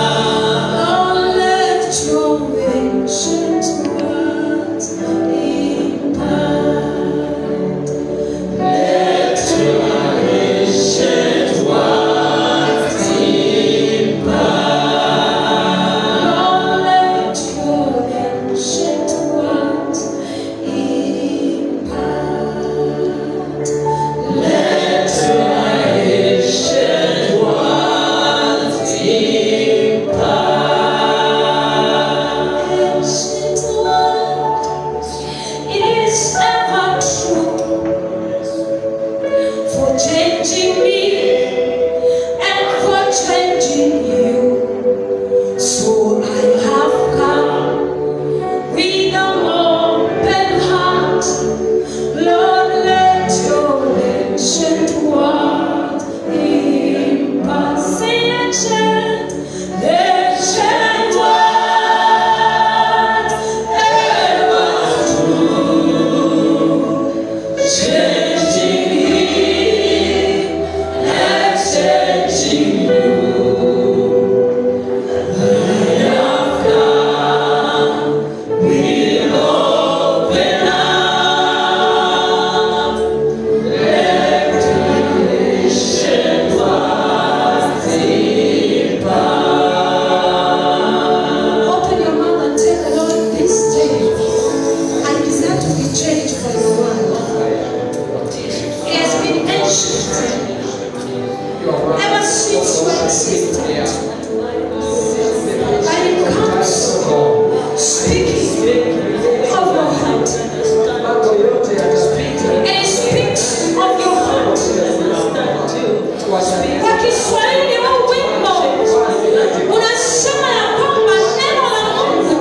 Lord, let your ancient words impart. Let your ancient words impart. Lord, let your ancient words impart. Let your ancient words impart. Ancient word is ever true, for changing me and for changing you. So I have come with an open heart. Lord, let your ancient word impart. Say ancient, ancient word, ever true, changing me and changing you. I have come with open heart. Let your ancient words impart. Open your mouth and tell the Lord this day, I desire to be changed by your word. It has been ancient ever since you existed. But it comes speaking of your heart. And it speaks of your heart. Kwa Kiswahili huu wimbo unasema ya kwamba neno la Mungu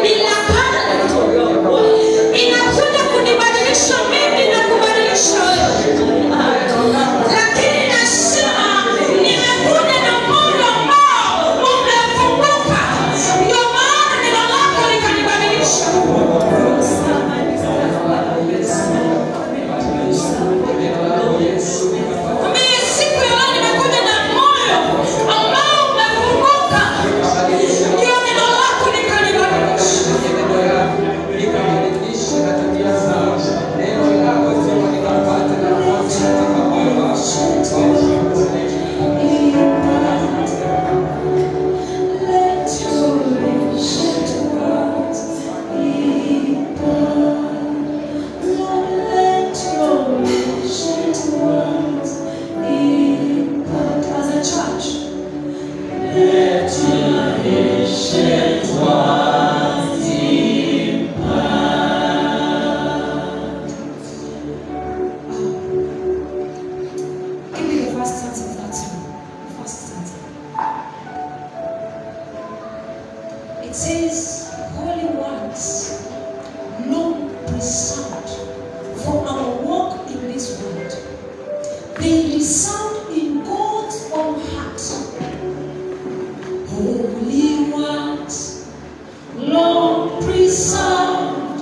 ni la kale, inakuja kunibadilisha mimi na kubadilisha wewe. Lakini nasema nimekuja na moyo ambao umefunguka, ndio maana neno lako likanibadilisha. Mimi siku ya leo nimekuja na moyo ambao umefunguka, ndio neno lako likanibadilisha. Let your ancient words impart. Lord, let your ancient words impart. As a church, let your ancient words impart. Give me the first stanza of that song. The first stanza. It says, holy words, long preserved for our walk in this world. They resound in God's own heart. Holy words, long preserved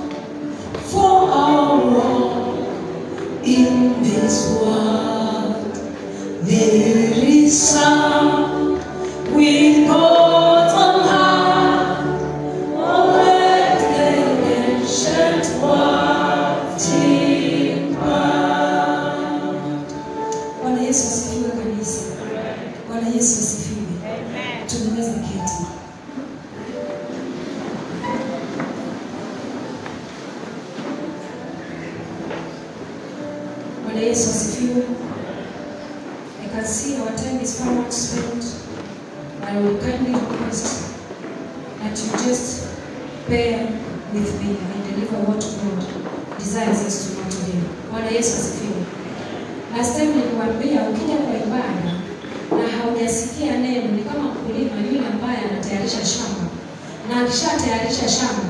for our walk in this world. They resound with God's own heart. Oh, let the ancient words impart. Bwana Yesu asifiwe kanisa. Bwana Yesu asifiwe. Tunaweza keti. Bwana Yesu asifiwe. I can see our time is far much spent. I will kindly request that you just bear with me and deliver what God desires us to know today. Bwana Yesu asifiwe. Last time niliwaambia ukija kwa ibada na haujasikia neno ni kama mkulima yule ambaye anatayarisha shamba, na akishatayarisha shamba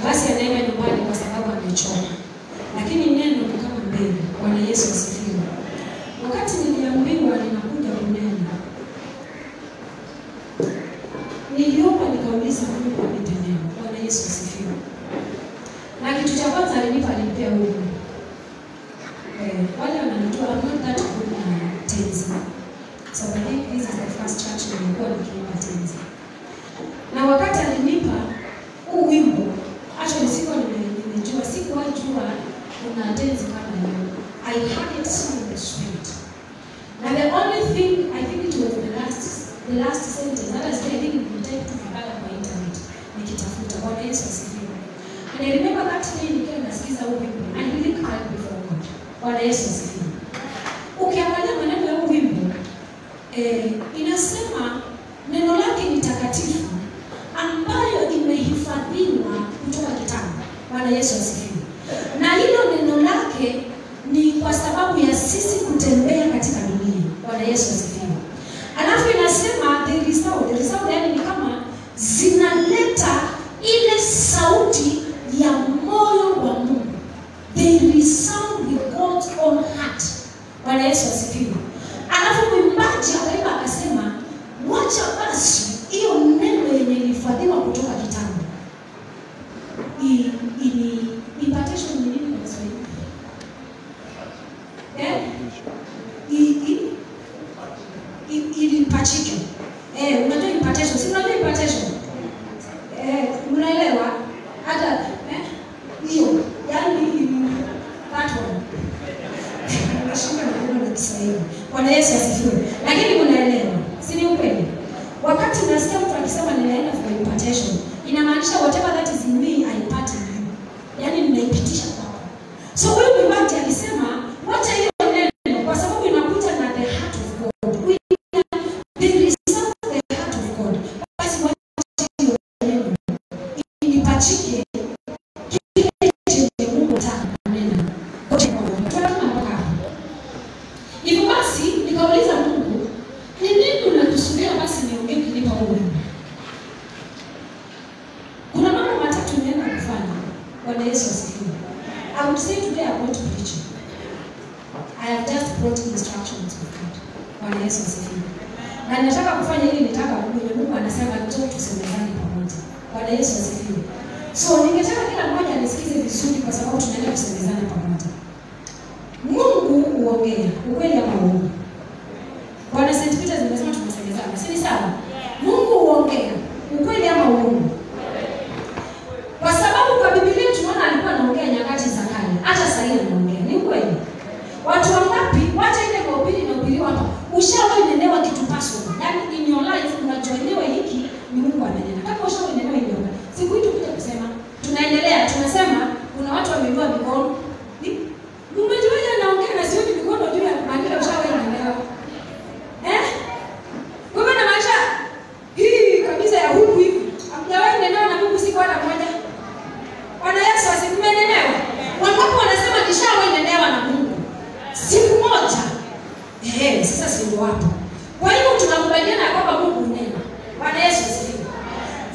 basi anaenda nyumbani kwa sababu amechoka. Lakini neno ni kama mbegu. Bwana Yesu asifiwe. Wakati niliambiwa ninakuja kunena, niliomba nikauliza Mungu anipe neno. Bwana Yesu asifiwe. Na kitu cha kwanza alinipa, alinipea huu. Wale wananijua, I'm not that good na tenzi. So I think this is the first church The last sentence, hata sijui, I think nilitype tu vibaya kwa internet nikitafuta. Bwana Yesu asifiwe. And I remember that day nikiwa nasikiza huu wimbo, I really cried before God. Bwana Yesu asifiwe. Ukiangalia maneno ya huu wimbo, inasema neno lake ni takatifu ambayo imehifadhiwa kutoka kitambo. Bwana Yesu asifiwe. Na hilo neno lake ni kwa sababu ya sisi kutembea katika dunia. Bwana Yesu asifiwe. Alafu inasema the result, yani ni kama zinaleta ile sauti ya moyo wa Mungu. They resound with God's own heart. Bwana Yesu asifiwe. Alafu mwimbaji akaimba akasema, wacha basi hiyo neno yenye ilihifadhiwa kutoka kitambo. Impartation ni nini kwa Kiswahili? Ilipachike. Unajua impartation, si unajua impartation? Mnaelewa? Hata hiyo, yani that one. Nashinda maneno na Kiswahili. Bwana Yesu asifiwe. Lakini mnaelewa, si ni ukweli? Wakati nasikia mtu akisema ninaenda for impartation, inamaanisha whatever that is in me I impart in you. Yaani ninaipitisha kwako. So huyu mwimbaji alisema wacha hiyo neno kwa sababu inakuja na the heart of God. There is the heart of God. Basi wacha hiyo neno inipachike kile chenye Mungu anataka. Hivyo basi nikauliza Mungu, ni nini unakusudia basi niongee kunipa huu wimbo? Kuna mambo matatu nimeenda kufanya. Bwana Yesu asifiwe. I would say today I'm not preaching. I have just brought instructions of God. Bwana Yesu asifiwe. Na nataka kufanya hili, nitaka mwenye Mungu anasema njoo tusemezane pamoja. Bwana Yesu asifiwe. So ningetaka kila mmoja anisikize vizuri kwa sababu tunaenda kusemezana pamoja. Mungu huongea, ukweli ama uongo? Bwana St. Peter zimesema tunasemezana, si ni sawa? Mungu huongea, ukweli ama uongo? Kwa sababu kwa Biblia tunaona alikuwa anaongea nyakati za kale, hata sasa hivi anaongea, ni ukweli? Watu wangapi wacha ile mahubiri inahubiriwa hapa, ushawahi nenewa kitu personal, yaani in your life unajoinewa hiki ni Mungu amenena. Kama ushawahi nenewa hiyo, siku hii tukija kusema, tunaendelea, tunasema kuna watu wameinua mikono. Umejuaje anaongea na sioni mikono juu ya kumaanisha ushawahi nenewa? Kwa maana maisha hii kabisa ya huku hivi, hamjawahi nenewa na Mungu siku hata moja. Bwana Yesu asifiwe. Wangapi wanasema nishawahi nenewa na Mungu siku moja? Sasa si ndio hapo. Kwa hiyo tunakubaliana kwamba Mungu hunena. Bwana Yesu asifiwe.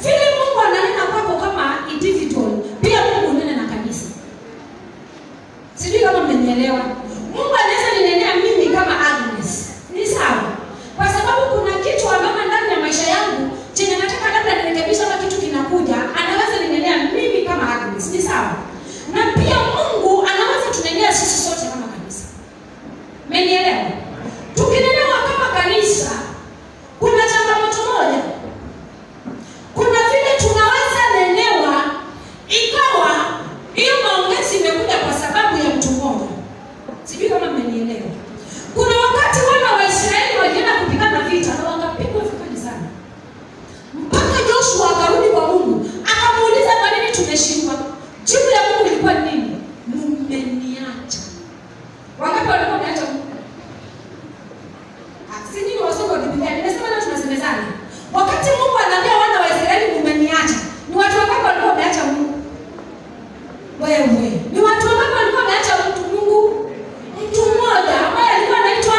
Vile Mungu ananena kwako kama individual, pia Mungu hunena na kanisa. Sijui kama mmenielewa. Mungu anaweza ninenea mimi kama Agnes. Ni sawa? Kwa sababu kuna kitu ambacho ndani ya maisha yangu chenye nataka labda nirekebishe ama kitu kinakuja, anaweza ninenea mimi kama Agnes. Ni sawa? Na pia Mungu anaweza tunenea sisi sote kama kanisa. Mmenielewa? Tukinenewa kama kanisa, kuna changamoto moja. Kuna vile tunaweza nenewa ikawa hiyo maongezi imekuja kwa sababu ya mtu mmoja. Sijui kama mmenielewa. Kuna wakati wana wa Israeli walienda kupigana vita na wakapigwa vikali sana. Mpaka Joshua akarudi kwa Mungu, akamuuliza kwa nini tumeshindwa? Jibu la Mungu ilikuwa nini? Mmeniacha. Wangapi walikuwa wameacha Mungu? Si nyinyi wasomi wa Biblia, nimesema leo tunasemezana. Wakati Mungu anaambia wana wa Israeli mmeniacha, ni watu wangapi walikuwa wameacha Mungu? Wewe, ni watu wangapi walikuwa wameacha mtu Mungu? Mtu mmoja ambaye alikuwa anaitwa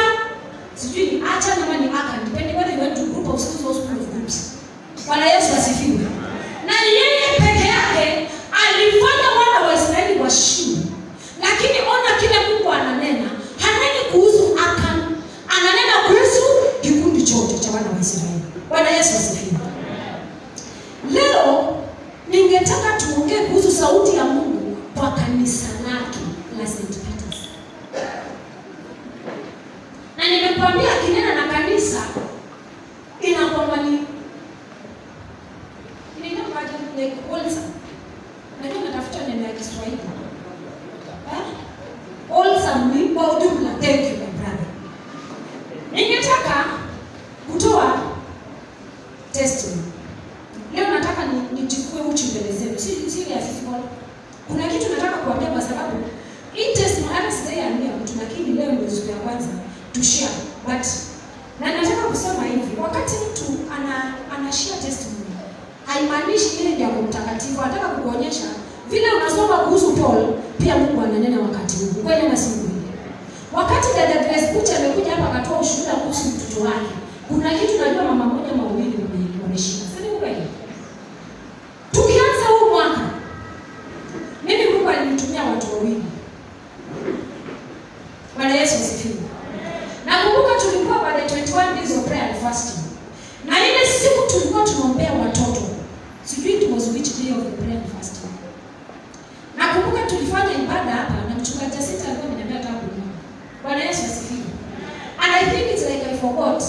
sijui ni Achan ama ni Akan, depending whether you went to group of schools or school of groups. Bwana Yesu asifiwe. Na yeye peke yake alifanya wana wa Israeli washinde. Lakini ona kile Mungu ananena, haneni kuhusu Akan, ananena kuhusu kikundi chote cha wana wa Israeli. Bwana Yesu asifiwe. Leo ningetaka tuongee kuhusu sauti ya Mungu kwa kanisa lake la St. Peter's. Na nimekuambia akinena na kanisa inakuwa ni inaitwa like wholesome. Najua natafuta neno ya Kiswahili. Wholesome ni kwa ujumla. Thank you my brother. Ningetaka kutoa testimony. Leo nataka nijikue uchi mbele zenu. Si ya physical. Kuna kitu nataka kuambia kwa sababu hii testimony hata sijaiambia mtu, lakini leo ndio siku ya kwanza to share. But na nataka kusema hivi, wakati mtu ana share testimony, haimaanishi yeye ndiye mtakatifu. Nataka kukuonyesha vile unasoma kuhusu Paul, pia Mungu ananena wakati huu. Kweli ama si kweli? Wakati dada Grace Kucha amekuja hapa akatoa ushuhuda kuhusu mtoto wake, kuna kitu najua mama mmoja mawili wameshika. Si ni kweli? Tukianza huu mwaka, mimi Mungu alinitumia watu wawili. Bwana Yesu asifiwe. Nakumbuka tulikuwa kwa the 21 days of prayer and fasting. Na ile siku tulikuwa tunaombea watoto. Sijui it was which day of the prayer and fasting. Nakumbuka tulifanya ibada hapa na mchungaji Jacinta alikuwa ameniambia hata kunyoa. Bwana Yesu asifiwe. And I think it's like I forgot.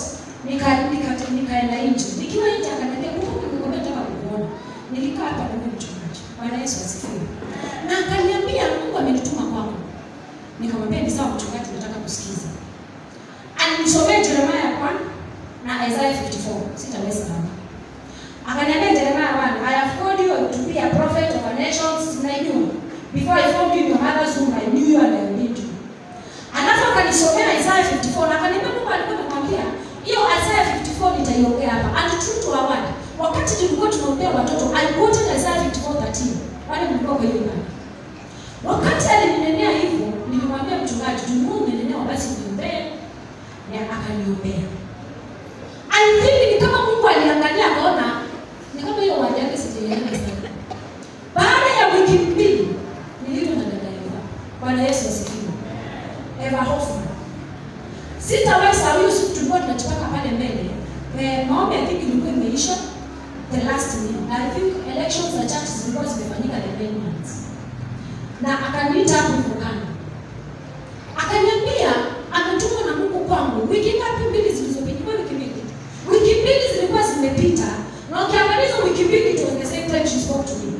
Nikaenda nje. Nikiwa nje akaniambia kumbuka nikwambia nataka kukuona. Nilikaa hapa na mchungaji. Bwana Yesu asifiwe. Na akaniambia Mungu amenituma kwako. Nikamwambia ni sawa mchungaji, nataka kusikiza. Alinisomea Jeremiah 1 na Isaiah 54. Sitaweza hapa. Akaniambia Jeremiah 1, I have called you to be a prophet of the nations, naijua. Before I formed you in your mother's womb, I knew you and I ordained you. Alafu akanisomea Isaiah 54 na akaniambia Mungu alikuwa amemwambia hiyo Isaiah 54 nitaiongea hapa. And true to our word, wakati tulikuwa tunaombea watoto, I quoted Isaiah 54:13. Wale mlikuwa kwa hiyo ibada. Wakati alininenea hivyo, nilimwambia mchungaji, Mungu umenenewa basi niombee. Na akaniombea. I think ni kama Mungu aliangalia akaona ni kama hiyo word yake sijaielewa sana. Baada ya wiki mbili niliitwa na dada Eva. Bwana Yesu asifiwe. Eva Hoffman. Sitawahi sahau hiyo siku tulikuwa tunachipaka pale mbele. Maombi I think ilikuwa imeisha the last minute. I think elections za church zilikuwa zimefanyika the main months. Na akaniita hapo mkutano. Akaniambia ametumwa na Mungu kwangu. Wiki ngapi? Mbili zilizopita. Wiki mbili. Wiki mbili zilikuwa zimepita. Na ukiangalia hizo wiki mbili it was the same time she spoke to me.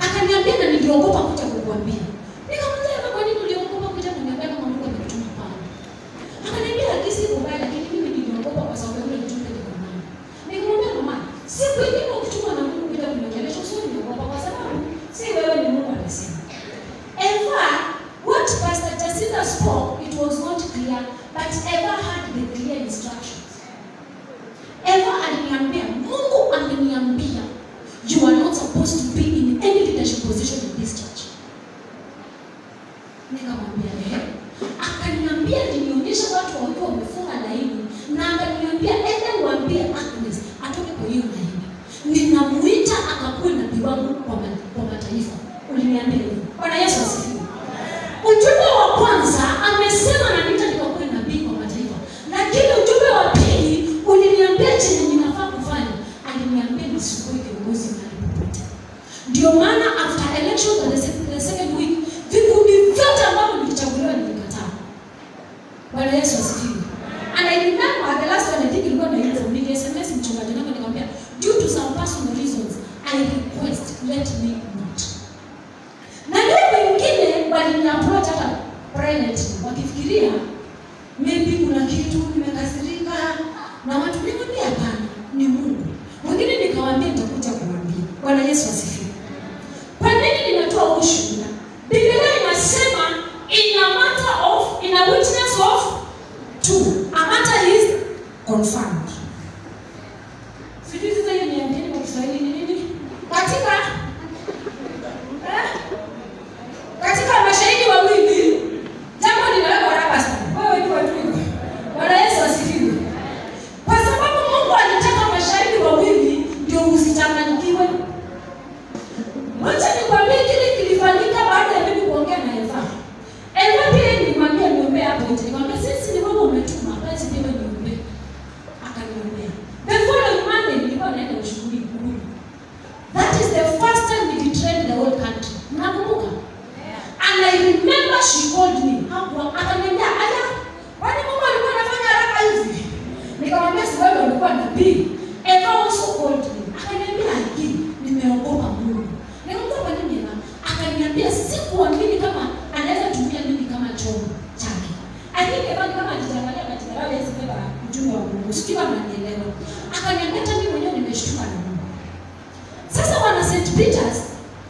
Akaniambia na niliogopa kuja kukuambia. Nikamwambia kwa nini uliogopa kuja kuniambia kama Mungu amekutuma kwangu? Akaniambia lakini si kubaya, lakini mimi niliogopa kwa sababu yule mjumbe ni mama. Nikamwambia mama, siku ingine ukitumwa na Mungu kuja kuniongelesha usioniogopa kwa sababu si wewe ni Mungu amesema. Eva, what Pastor Jacinta spoke, it was not clear, but Eva had the clear instructions. Eva aliniambia, Mungu ameniambia, you are not supposed to be in any leadership position in this church. Nikamwambia eh. Akaniambia nilionyesha watu wakiwa wamefunga laini, na akaniambia enda uambie Agnes atoke kwa hiyo laini. Ninamuita akakuwe nabii wangu kwa mataifa. Uliniambia hivyo. Bwana Yesu asifiwe. Ujumbe wa kwanza amesema ananiita nikakuwe nabii kwa mataifa. Lakini ujumbe wa pili uliniambia chenye ninafaa kufanya. Aliniambia nisikuwe kiongozi mahali popote. Ndio maana after elections the second week vikundi vyote ambavyo nilichaguliwa nilikataa. Bwana Yesu asifiwe. And I remember the last one I think ilikuwa na info, nili SMS mchungaji wangu nikamwambia due to some personal reasons I request let me not. Na ndio wengine waliniapproach hata private wakifikiria maybe kuna kitu nimekasirika na watu. Nikamwambia hapana, ni Mungu. Wengine nikawaambia nitakuja kuambia. Bwana Yesu asifiwe. Kwa nini ninatoa ushuhuda? Biblia inasema in a matter of, in a witness of two, a matter is confirmed. Sijui sasa hiyo niambieni kwa Kiswahili ni nini? Katika katika mashahidi wawili jambo linawekwa raba sana. Wewe ni watu. Bwana Yesu asifiwe. Kwa sababu Mungu alitaka mashahidi wawili ndio usichanganyikiwe. Wacha nikwambie kile kilifanyika baada ya mimi kuongea na Eva. Eva pia nilimwambia niombee hapo nje. Nikamwambia sisi ni wewe umetuma, basi mimi niombee. Akaniombea. The following Monday nilikuwa naenda ushuhudi Ikulu. That is the first time we detrained the whole country. Nakumbuka? And I remember she called me. Hapo akaniambia, "Aya, kwani Mungu alikuwa anafanya haraka hivi?" Nikamwambia si wewe ulikuwa nabii. Eva also called me. Akaniambia, "Aki, nimeogopa Mungu." Nikamwambia kwa nini Eva? Akaniambia sikuamini kama anaweza tumia mimi kama chombo chake. I think Eva ni kama alijiangalia akajidharau, hawezi beba ujumbe wa Mungu. Sijui kama mnanielewa. Akaniambia hata mimi mwenyewe nimeshtuka na Mungu. Sasa wana St. Peters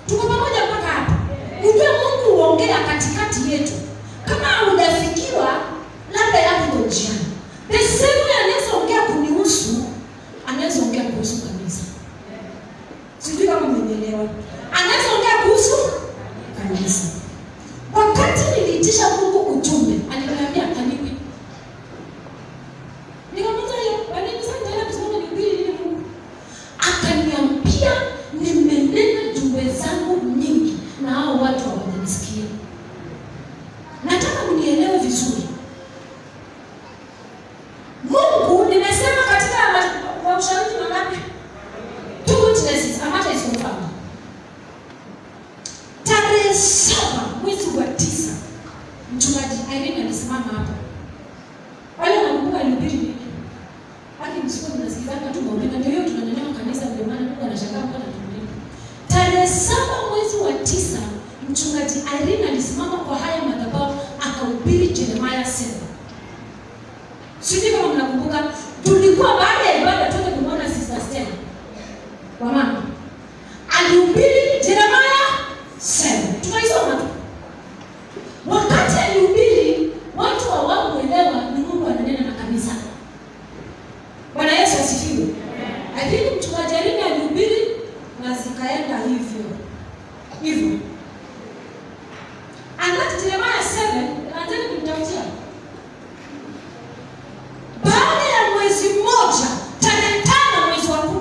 tuko pamoja mpaka hapa. Ujue Mungu huongea katikati yetu. Kama hujafikiwa labda yako iko njiani. The same way anaweza ongea kunihusu, anaweza ongea kuhusu kanisa. Sijui kama mmenielewa. Anaweza ongea kuhusu kanisa. Wakati niliitisha Mungu ujumbe, aliniambia kaniwi. Nikamwambia yeye, kwa nini sasa nitaenda kusimama nihubiri nini Mungu? Akaniambia nimenena jumbe zangu nyingi na hao watu hawajanisikia. Nataka mnielewe vizuri. Mungu nimesema katika ushauri mangapi? 2 witnesses, a matter is confirmed. Tarehe 7 mwezi wa 9 mchungaji Irene alisimama hapa. Wale wanakumbuka alihubiri nini? Haki msiko mnasikizanga tu mahubiri, ndio hiyo tunanyonya kanisa, ndio maana Mungu anashangaa mbona tunahubiri. Tarehe 7 mwezi wa 9 mchungaji Irene alisimama kwa haya madhabahu akahubiri Jeremiah 7. Sijui kama mnakumbuka, tulikuwa baada ya ibada tuende kumwona Sister Stella. Kwa mama. Alihubiri Jeremiah 7. Tukaisoma tu. Wakati alihubiri, watu hawakuelewa ni Mungu ananena na kanisa. Bwana Yesu asifiwe. Lakini mchungaji Irene alihubiri na zikaenda hivyo. Hivyo. And that Jeremiah 7, anzeni kumtafutia. Baada ya mwezi mmoja, tarehe 5 mwezi wa 10,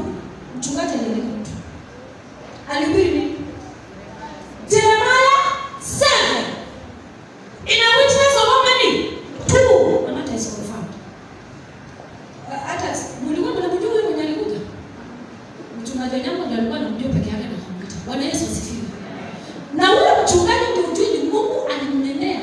mchungaji aliandika mtu. Alihubiri nini? Jeremiah 7. In a witness of how many? 2. And that is confirmed. Hata mlikuwa mnamjua huyo mwenye alikuja? Mchungaji Onyango ndiye alikuwa anamjua peke yake na kumuita. Bwana Yesu asifiwe. Na huyo mchungaji ndio ujui ni Mungu alimnenea,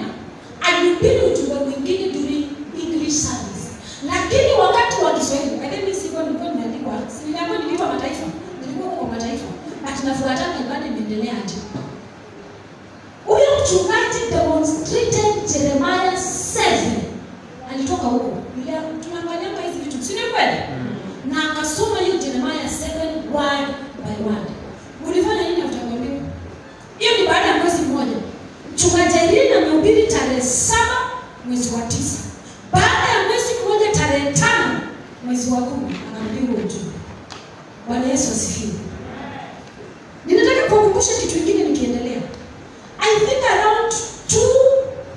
alihubiri ujumbe mwingine during English service. Lakini wakati wa Kiswahili, lakini sikuwa nilikuwa nimeandikwa, si niliambiwa niliitwa mataifa, nilikuwa kwa mataifa. But nafuatana ibada imeendelea aje. Huyo mchungaji demonstrated Jeremiah 7. Alitoka huko. Tunaangalianga hizi vitu, si ni kweli? Na akasoma hiyo Jeremiah 7 word by word. Ulifanya nini after kuambiwa? Hiyo ni baada ya mwezi mmoja. Mchungaji Irene amehubiri tarehe 7 mwezi wa 9. Baada ya mwezi mmoja tarehe 5 mwezi wa 10 anahubiri ujumbe. Bwana Yesu asifiwe. Ninataka kukumbusha kitu kingine nikiendelea. I think around 2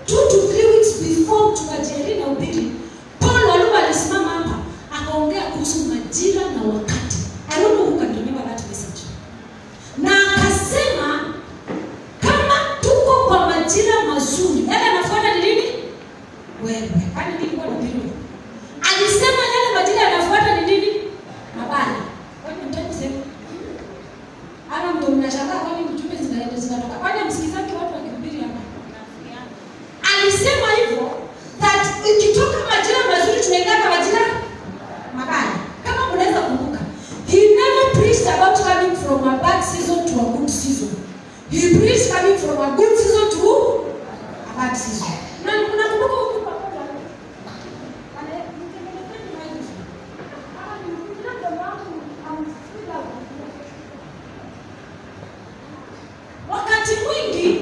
to 3 weeks before mchungaji Irene ahubiri, Paul Waluma alisimama hapa akaongea kuhusu majira na wakati. I don't know who can remember that message. Na akasema kama tuko kwa majira mazuri, yale yanafuata ni nini? Wewe. Kwani nilikuwa nahubiri? Alisema yale majira yanafuata ni nini? Mabaya. Kwani mtaki kusema? Ama ndio mnashangaa kwani mtume zinaenda zinatoka. Kwani msikizaki watu wakihubiri hapa? Alisema hivyo that ikitoka majira mazuri tunaingia kwa majira mabaya. Kama mnaweza kumbuka, he never preached about coming from a bad season to a good season. He preached coming from a good season to a bad season. Na mnakumbuka huko kwa wakati mwingi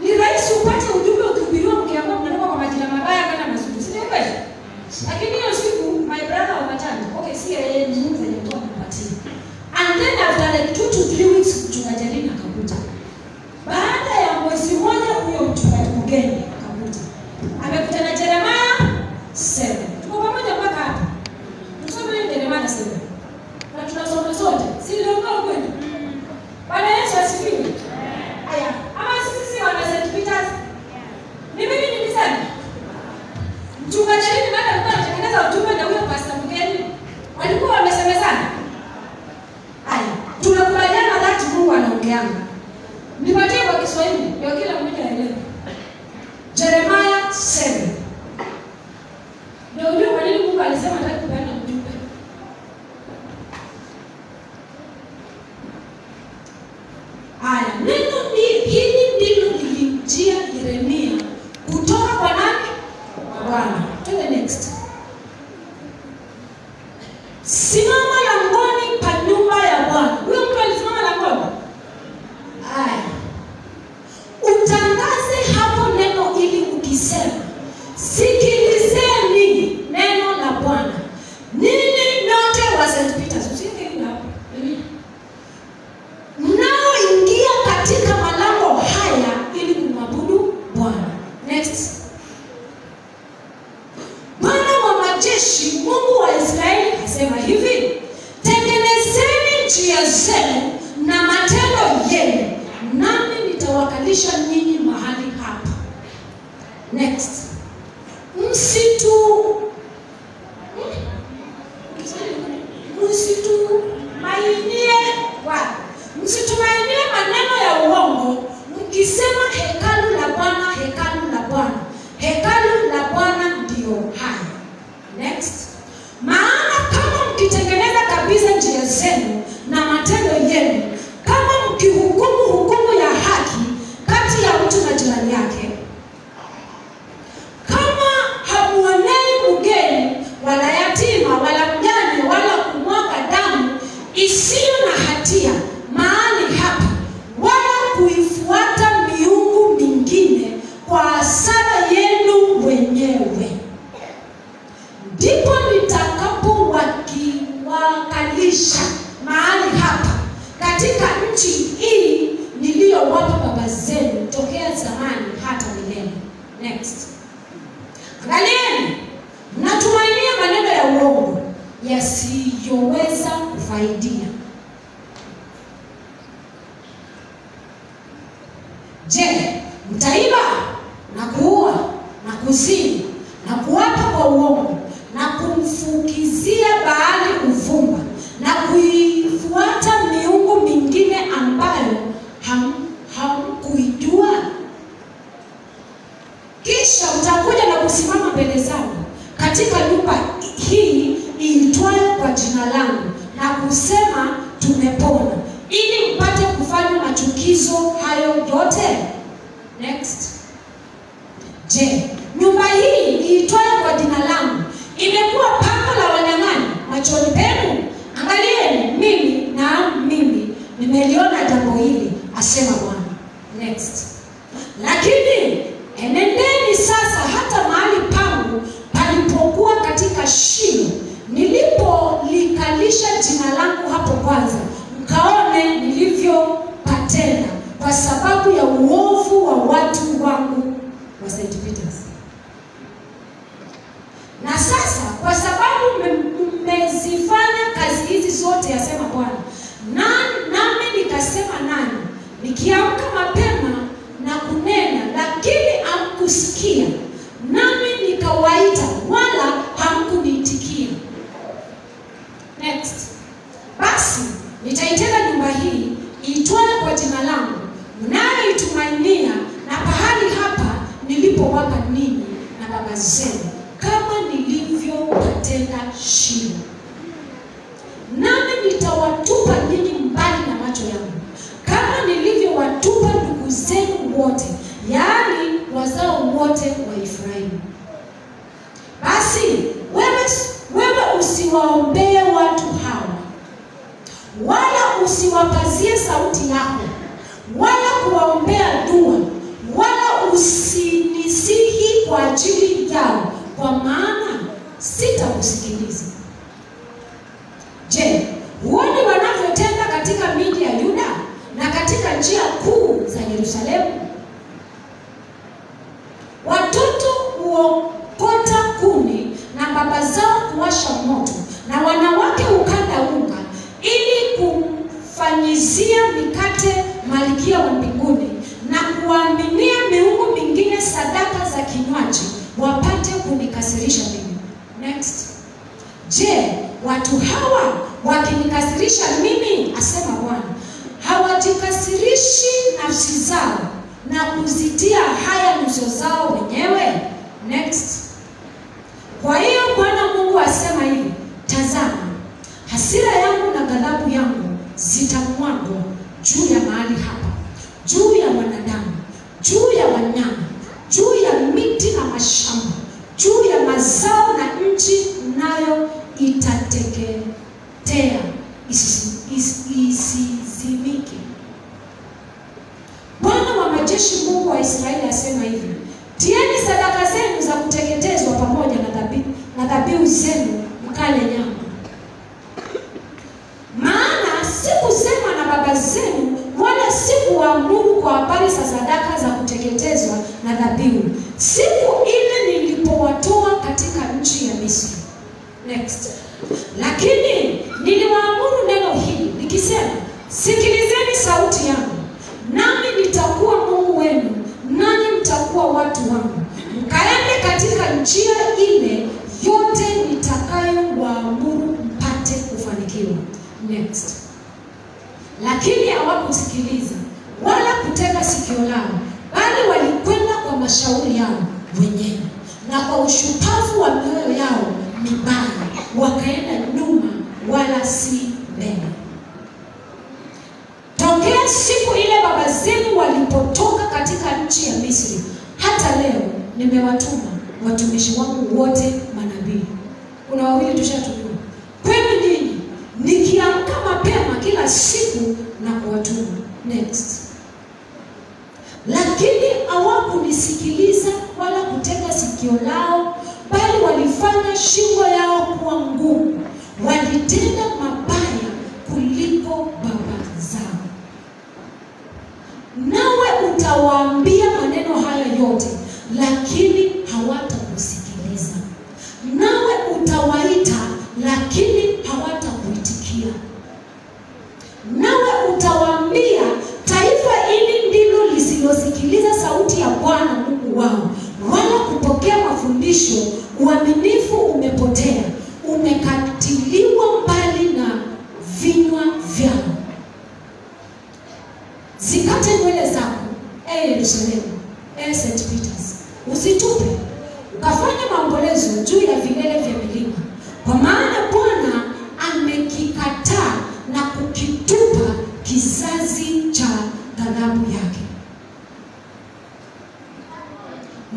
ni rahisi upate ujumbe ukihubiriwa mkiambiwa mnatoka kwa majira mabaya kana mazuri. Si kweli? Lakini hiyo siku my brother overturned. Okay, si yeye ni Mungu aliyetoa kumpatia. And then after like 2 to 3 weeks mchungaji Irene akakuja. Baada ya mwezi mmoja huyo mchungaji mgeni akakuja. Amekuja na Jeremiah 7. Tuko pamoja mpaka hapa. Tusome hiyo Jeremiah 7. Na tunasoma sote. Si ndio kwa kweli? Bwana Yesu asifiwe. Aya, ama sisi wana St. Peters? Ni mimi nilisema. Mchungaji Irene baada alikuwa anatengeneza ujumbe na huyo pastor mgeni. Walikuwa wamesemezana. Aya, tunakubaliana that Mungu anaongeanga. Nipatie kwa Kiswahili ndio kila mmoja aelewe. Jeremiah 7. Ndio ujue kwa nini Mungu alisema hataki kupeana ujumbe. Aya, neno hili ndilo lilimjia Yeremia kutoka kwa nani? Kwa Bwana. To the next. Simama langoni pa nyumba ya Bwana. Huyo mtu alisimama langoni. Haya. Utangaze hapo neno ili ukisema, sikilizeni neno la Bwana. Ninyi nyote wa St. Peters, usiingie hapo. Mnaoingia katika malango haya ili kumwabudu Bwana. Next. Bwana wa majeshi, Mungu wa Israeli asema hivi: tengenezeni njia zenu na matendo yenu, nami nitawakalisha ninyi mahali hapa. Next. Msitumainie maneno ya uongo mkisema hekalu la Bwana, hekalu la Bwana. Hekalu la Bwana ndio haya. Next. Maana kama mkitengeneza kabisa njia zenu na matendo yenu, kama mkihukumu hukumu ya haki kati ya mtu na jirani yake, kama hamuonei mgeni wala yatima wala mjane wala kumwaga damu isiyo na hatia mahali hapa, wala kuifuata miungu mingine kwa hasara yenu wenyewe, ndipo nitakapowakiwakalisha mahali hapa katika nchi hii niliyowapa baba zenu tokea zamani hata milele. Next. Angalieni, mnatumainia maneno ya uongo yasiyoweza kufaidia. Je, mtaiba na kuua na kuzini na kuapa kwa uongo na kumfukizia Baali uvumba na kuifuata miungu mingine ambayo hamkuijua? Kisha mtakuja na kusimama mbele zangu katika nyumba hii iitwayo kwa jina langu na kusema, tumepona, ili mpate kufanya machukizo hayo yote. Next. Je, nyumba hii iitwayo kwa jina langu imekuwa pango la wanyang'anyi machoni penu? Angalieni, mimi na mimi nimeliona jambo hili, asema Bwana. Next. Lakini enendeni sasa hata mahali pangu palipokuwa katika Shilo, nilipolikalisha jina langu hapo kwanza, mkaone nilivyopatenda kwa sababu ya uovu wa watu wangu wa St. Peters. Na sasa kwa sababu mmezifanya kazi hizi zote, asema Bwana, nami nikasema nani, nikiamka mapema na kunena, lakini hamkusikia, nami nikawaita wala hamkuniitikia. Next. Basi nitaitenda nyumba hii iitwayo kwa jina langu, mnayoitumainia, na pahali hapa nilipowapa ninyi na baba zenu, kama nilivyopatenda Shilo. Nami nitawatupa ninyi mbali na macho yangu, kama nilivyowatupa ndugu zenu wote, yaani wazao wote wa Efraimu. Basi wewe usiwaombee watu hawa, wala usiwapazie sauti yako, wala kuwaombea dua, wala usinisihi kwa ajili yao, kwa maana sitakusikiliza. Je, huoni wanavyotenda katika miji ya Yuda na katika njia kuu za Yerusalemu? Watoto huokota kuni na baba zao kuwasha moto, na wanawake hukanda unga ili kumfanyizia mikate malkia wa mbinguni, na kuaminia miungu mingine sadaka za kinywaji, wapate kunikasirisha mimi. Next. Je, watu hawa wakinikasirisha mimi, asema Bwana, hawajikasirishi nafsi zao na kuzitia haya nyuso zao wenyewe? Next. Kwa hiyo Bwana Mungu asema hivi: tazama, hasira yangu na ghadhabu yangu zitamwagwa juu ya mahali hapa, juu ya wanadamu, juu ya wanyama, juu ya miti na mashamba, juu ya mazao na nchi, nayo iliyopotea isizimike. Bwana wa majeshi, Mungu wa Israeli, asema hivi: tieni sadaka zenu za kuteketezwa pamoja na dhabihu zenu, mkale nyama. Maana sikusema na baba zenu, wala sikuwaamuru kwa habari za sadaka za kuteketezwa na dhabihu, siku ile nilipowatoa katika nchi ya Misri. Next. Lakini niliwaamuru neno hili nikisema, sikilizeni sauti yangu, nami nitakuwa Mungu wenu, nanyi mtakuwa watu wangu. Mkaende katika njia ile yote nitakayowaamuru mpate kufanikiwa. Next. Lakini hawakusikiliza wala kutega sikio lao, bali walikwenda kwa mashauri yao wenyewe na kwa ushupavu wa mioyo yao mibaya, wakaenda nyuma wala si mbele. Tokea siku ile baba zenu walipotoka katika nchi ya Misri hata leo nimewatuma watumishi wangu wote manabii. Kuna wawili tushatumiwa kwenu nyinyi, nikiamka mapema kila siku na kuwatuma. Next. Lakini hawakunisikiliza wala kutega sikio lao, bali walifanya shingo yao kuwa ngumu, walitenda mabaya kuliko baba zao. Nawe utawaambia maneno haya yote, lakini hawatakusikiliza. Nawe utawaita, lakini hawatakuitikia. Nawe utawaambia, taifa hili ndilo lisilosikiliza sauti ya Bwana Mungu wao, wala kupokea mafundisho. Uaminifu umepotea, umekatiliwa mbali na vinywa vyao. Zikate nywele zako, ee Yerusalemu, ee St. Peters, usitupe ukafanye maombolezo juu ya vilele vya milima, kwa maana Bwana amekikataa na kukitupa kizazi cha ghadhabu yake.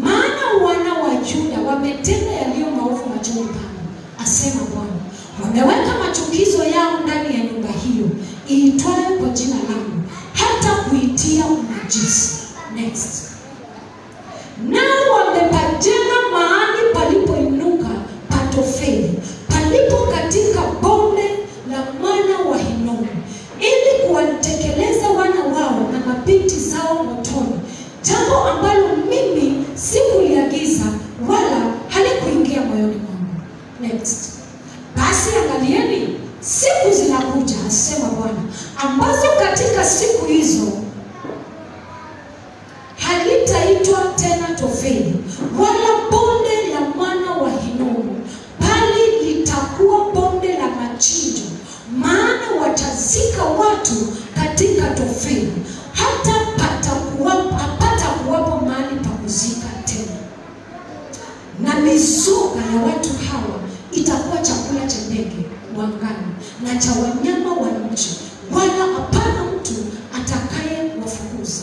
Maana wana wa Yuda wametenda yaliyo maovu machoni pangu, asema Bwana. Wameweka machukizo yao ndani ya nyumba hiyo iitwayo kwa jina langu, hata kuitia unajisi. Next. Nao wamepajenga mahali palipoinuka pa Tofeli, palipo katika bonde la mwana wa Hinomu, ili kuwatekeleza wana wao na mabinti zao motoni, jambo ambalo mimi sikuliagiza wala halikuingia moyoni mwangu. Next. Basi angalieni, siku zinakuja, asema Bwana, ambazo katika siku hizo halitaitwa tena Tofeli wala bonde la mwana wa Hinomu, bali litakuwa bonde la machinjo. Maana watazika watu katika Tofeli, hata hapata kuwapo mahali pa kuzika tena. Na mizoga ya watu hawa itakuwa chakula cha ndege wa angani na cha wanyama wa nchi, wala hapana mtu atakaye wafukuza.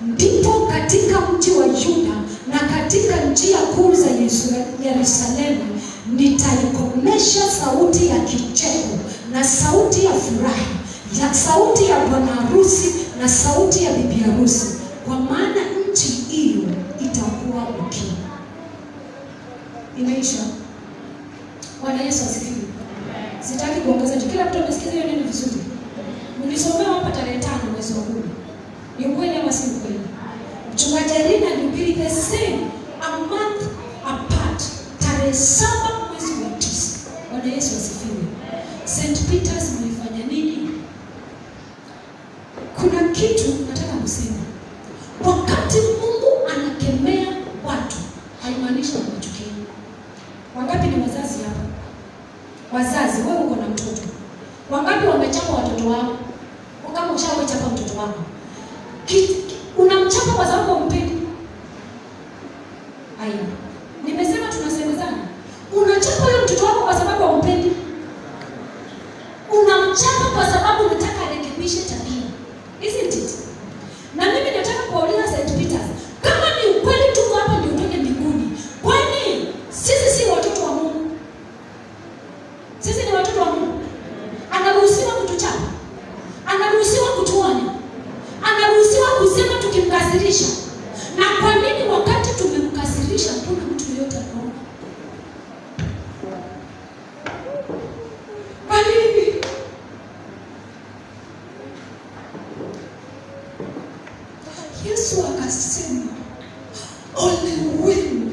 Ndipo katika mji wa Yuda na katika njia kuu za Yerusalemu nitaikomesha sauti ya kicheko na sauti ya furaha, ya sauti ya bwana harusi na sauti ya bibi harusi, kwa maana nchi hiyo itakuwa ukiwa. Imeisha. Bwana Yesu asifiwe. Sitaki kuongeza. Kila mtu amesikiza hiyo neno vizuri. Mlisomewa hapa tarehe 5 mwezi wa 10. Ni ukweli ama si ukweli? Mchungaji Irene alihubiri the same a month apart, tarehe 7 mwezi wa 9. Bwana Yesu asifiwe. St. Peters mlifanya nini? Kuna kitu nataka kusema. Wakati Mungu anakemea watu, haimaanishi anawachukia. Wangapi ni wazazi hapa? Wazazi, wewe uko na mtoto. Wangapi wamechapa watoto wao? Kama ushawachapa mtoto wako, unamchapa kwa sababu humpendi? Aibu. Nimesema tunasemezana. Unachapa yule mtoto wako kwa sababu humpendi? Unamchapa kwa sababu unataka arekebishe tabia. Isn't it? Na mimi nataka kuwauliza St. Peters, kama ni ukweli tuko hapa ndio utoke mbinguni, kwani sisi si watoto wa Mungu? Sisi anasema ole wenu.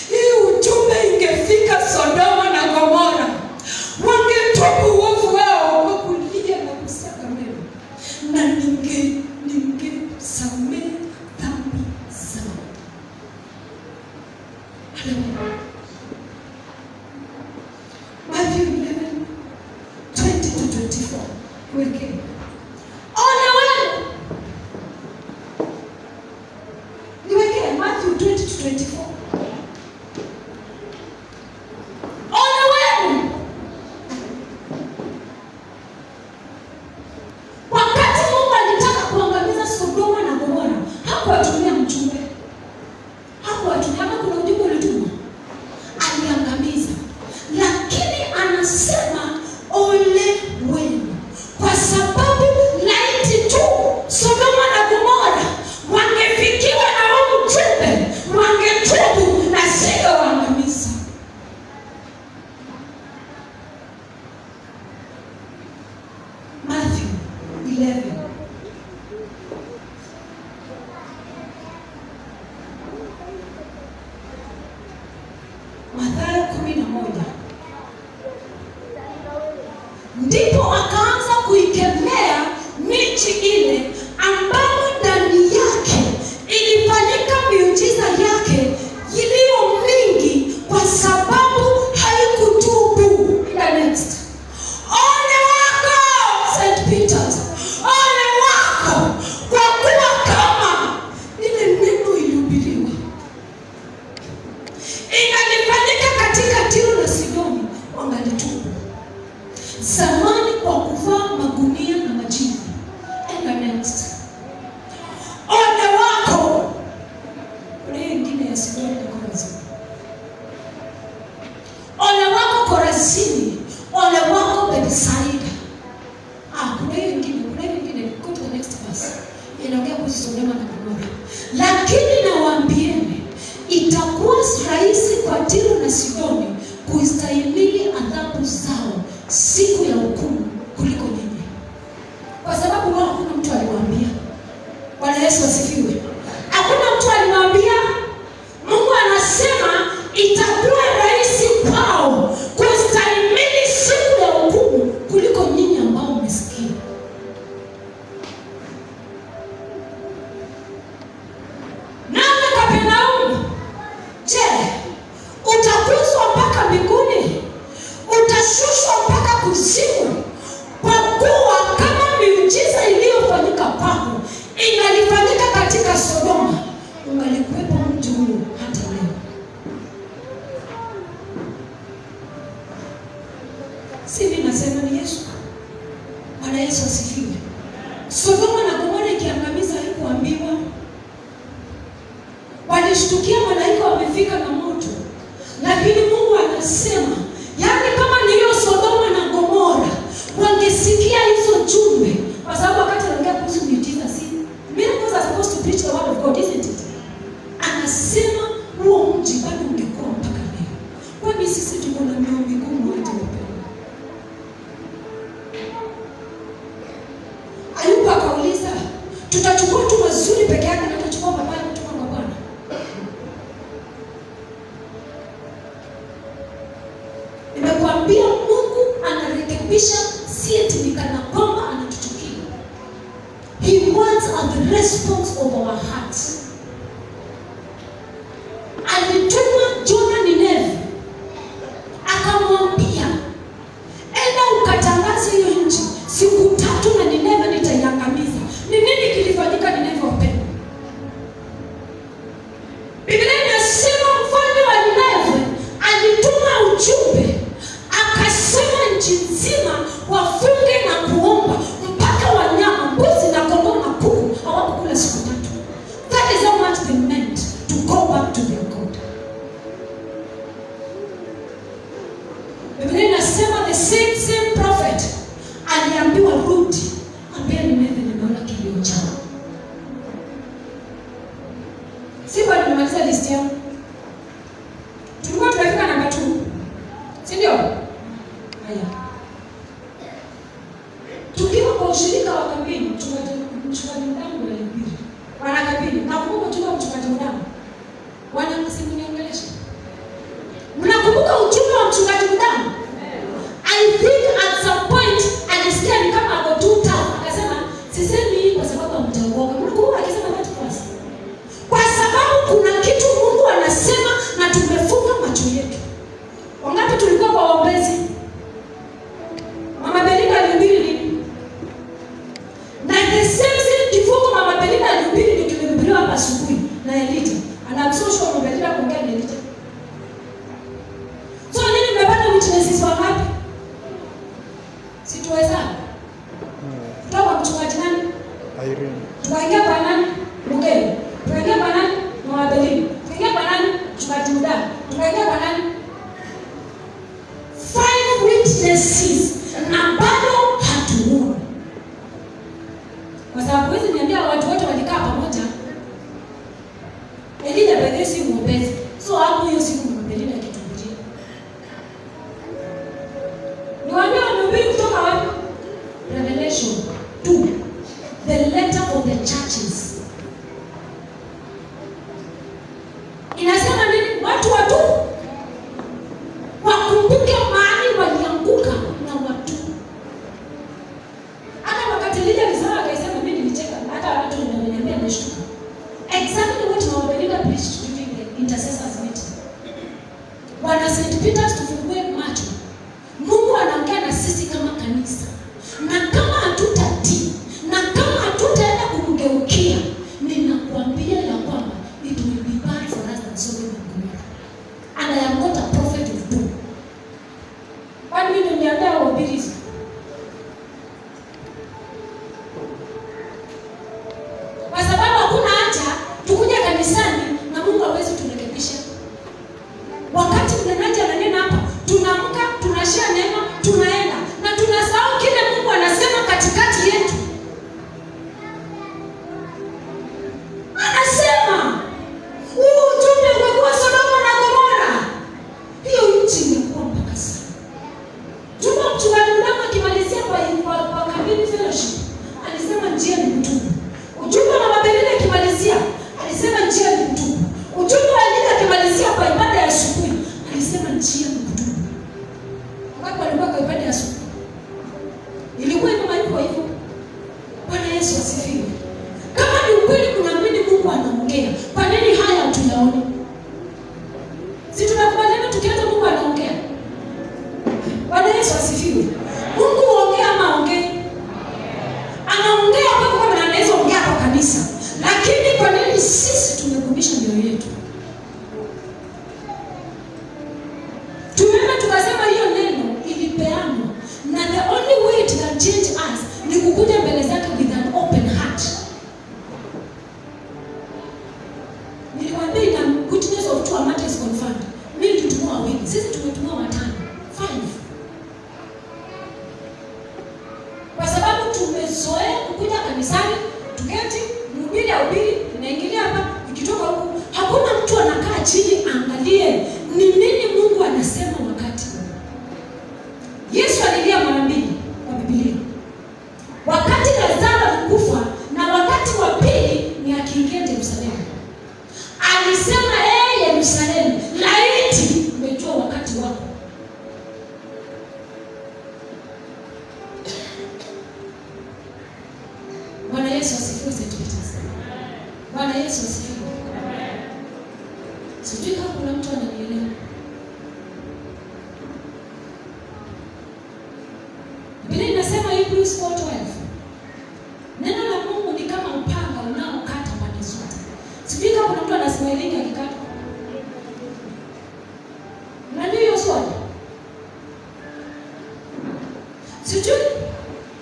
Hii ujumbe ingefika Sodoma na Gomora, wangetubu uovu wao kwa kulia na kusaga meno, na ningesamehe dhambi zao. Haleluya. Matthew 11:20-24. Weke. Ole wenu. Niweke Matthew 20-24. Ole wenu. Wakati Mungu alitaka kuangamiza Sodoma na Gomora, hakuwatumia mjumbe. Hakuwatumia, hata kuna ujumbe ulitumwa. Aliangamiza. Lakini anasema ole wenu, kwa sababu laiti tu Sodoma na Gomora wangefikiwa na huu ujumbe, wangetubu na singewaangamiza. Matthew 11. Mathayo 11. Ndipo akaanza kuikemea miji ile ambamo ndani yake ilifanyika miujiza yake iliyo mingi, kwa sababu haikutubu. The next. Ole wako St. Peters, ole wako, kwa kuwa kama ile neno ilihubiriwa ingalifanyika katika Tiro na Sidoni, wangalitubu zamani kwa kuvaa magunia na majivu. And the next. Ole wako. Kuna hiyo ingine ya Sidoni na Korazini. Ole wako Korazini, ole wako Bethsaida. Kuna hiyo ingine, kuna hiyo ingine. Go to the next verse. Inaongea kuhusu Sodoma na Gomora. Lakini nawaambieni, itakuwa rahisi kwa Tiro na Sidoni kuistahimili adhabu zao siku ya hukumu kuliko nyinyi. Kwa sababu wao hakuna mtu aliwaambia. Bwana Yesu asifiwe. Hakuna mtu aliwaambia. Mungu anasema itakuwa rahisi kwao kustahimili siku ya hukumu kuliko nyinyi ambao mmesikia. Nawe Kapernaumu, je, utakuzwa mpaka mbinguni? Utashushwa mpaka kuzimu? Kwa kuwa kama miujiza iliyofanyika kwako ingalifanyika katika Sodoma, ungalikuwepo mji huu hata leo. Si mimi nasema, ni Yesu. Bwana Yesu asifiwe. Sodoma na Gomora ikiangamiza haikuambiwa. Walishtukia malaika wamefika na moto. Lakini Mungu anasema, yaani kama ni hiyo Sodoma na Gomora wangesikia hizo jumbe, kwa sababu wakati anaongea kuhusu miujiza, si miracles are supposed to preach the word of God, isn't it? Anasema huo mji bado ungekuwa mpaka leo. Kwani sisi tuko na mioyo migumu hata upendo? Ayubu akauliza, tutachukua tu mazuri peke yake na tutachukua mabaya kutoka kwa Bwana? Nimekuambia Mungu anarekebisha, si eti ni kana kwamba anatuchukia. He wants a response of our hearts. Alituma Jona Nineve, akamwambia, enda ukatangaze hiyo nchi, siku 3 na Nineve nitaiangamiza. Ni nini kilifanyika Nineve, wapendwa? Biblia inasema mfalme wa Nineve alituma ujumbe, akasema nchi nzima wafunge na kuomba, mpaka wanyama mbuzi na kondoo na kuku hawakukula siku 3. That is how much they meant to go back to their God. Biblia inasema the same prophet aliambiwa, rudi, ambia Nineve nimeona kilio chao. Sikuwa nimemaliza list yangu. Tulikuwa tumefika namba 2. Si ndio? Haya. Tukiwa kwa ushirika wa kambini, mchungaji mdangu alihubiri. Wana kambini, witnesses wangapi? Situweza. Kutoka kwa mchungaji nani? Irene. Tukaingia kwa nani? Mugeni. Tukaingia kwa nani? Mwabeline. Tukaingia kwa nani? Mchungaji Mudamu. Tukaingia kwa nani? 5 witnesses na bado hatuoni. Kwa sababu hizi niambia watu wote walikaa pamoja. Elija by the way si mwombezi. So hapo hiyo siku Mwabeline akituhubiria. Niwaambia wamehubiri kutoka wapi? Revelation 2. The letter of the churches. Inasema nini? Watu wakumbuke mahali walianguka na watu. Hata wakati Elija alisema akaisema, mimi nilicheka, hata watu wananiambia nashtuka. Exactly what Mama Belinda preached during the intercessors meeting. Wana St. Peters, tufungue macho. Mungu anaongea na sisi kama kanisa. Na kama hatutatii, na kama hatutaenda kumgeukia, ninakuambia ya kwamba it will be bad for us than Sodom and Gomorrah. And I am not a prophet of doom. Kwani mimi ndio niambia wahubiri hizo? Kwa sababu hakuna haja tukuja kanisani na Mungu hawezi turekebisha. Wakati mnenaji ananena hapa, tunaamka, tunashare neema, tunaenda na tunasahau kile Mungu anasema katikati yetu. Anasema huu ujumbe ungekuwa Sodoma na Gomora, hiyo nchi ingekuwa mpaka sasa. Juma mchungaji Mudamu akimalizia kwa Kabini Fellowship alisema njia ni mtupu. Ujumbe wa Mama Belinda akimalizia alisema njia ni mtupu. Ujumbe wa Elija akimalizia kwa ibada ya asubuhi alisema njia ni mtupu. Wakati walikuwa kwa ibada ya asubuhi ilikuwa hivyo, haikuwa hivyo? Bwana Yesu asifiwe. Kama ni ukweli kunaamini Mungu anaongea, kwa nini haya hatuyaoni? Si tunakubaliana tukianza Mungu anaongea? Bwana Yesu asifiwe. Mungu huongea ama aongee? Anaongea kwa kama anaweza ongea kwa kanisa. Lakini kwa nini sisi tumegumisha mioyo yetu? Tumeenda tukasema hiyo neno ilipeanwa, na the only way it can change us ni kukuja mbele zake with an open heart. Niliwaambia ina witness of two a matter is confirmed. Mimi nilitumwa wawili, sisi tumetumwa watano, 5. Kwa sababu tumezoea kukuja kanisani, tuketi, mhubiri ahubiri, tunaingilia hapa, ikitoka huku, hakuna mtu anakaa chini angalie ni nini Mungu anasema wakati huu. Yesu alilia mara mbili kwa Biblia. Wakati Lazaro alikufa na wakati wa pili ni akiingia Yerusalemu. Alisema, "Ee Yerusalemu, laiti umejua wakati wako." Bwana Yesu asifiwe. St. Peters. Bwana Yesu asifiwe. Sijui kama kuna mtu ananielewa. Biblia inasema Hebrews 4:12. Neno la Mungu ni kama upanga unaokata pande zote. Sijui kama kuna mtu anasmailingi akikata. Unajua hiyo swali? Sijui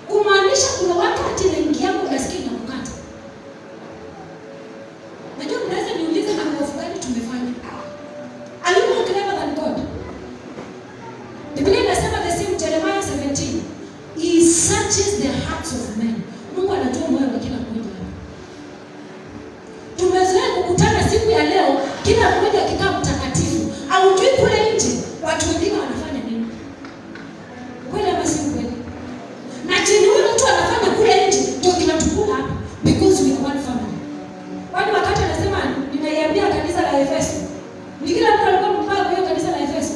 kumaanisha kuna wakati naingia yangu unasikia inakukata. Najua mnaweza niulize na mwovu gani tumefanya. Are you more clever than God? Biblia inasema the same Jeremiah 17. He searches the hearts of men. Mungu anajua moyo wa kila mmoja. Tumezoea kukutana siku ya leo, kila mmoja akikaa mtakatifu. Haujui kule nje watu wengine wanafanya nini. Kweli ama si kweli? Na chini huyu mtu anafanya kule nje ndio kinatukula hapa, because we are one family. Kwani wakati anasema ninaiambia kanisa la Efeso, ni kila mtu alikuwa mpaka kwa hiyo kanisa la Efeso.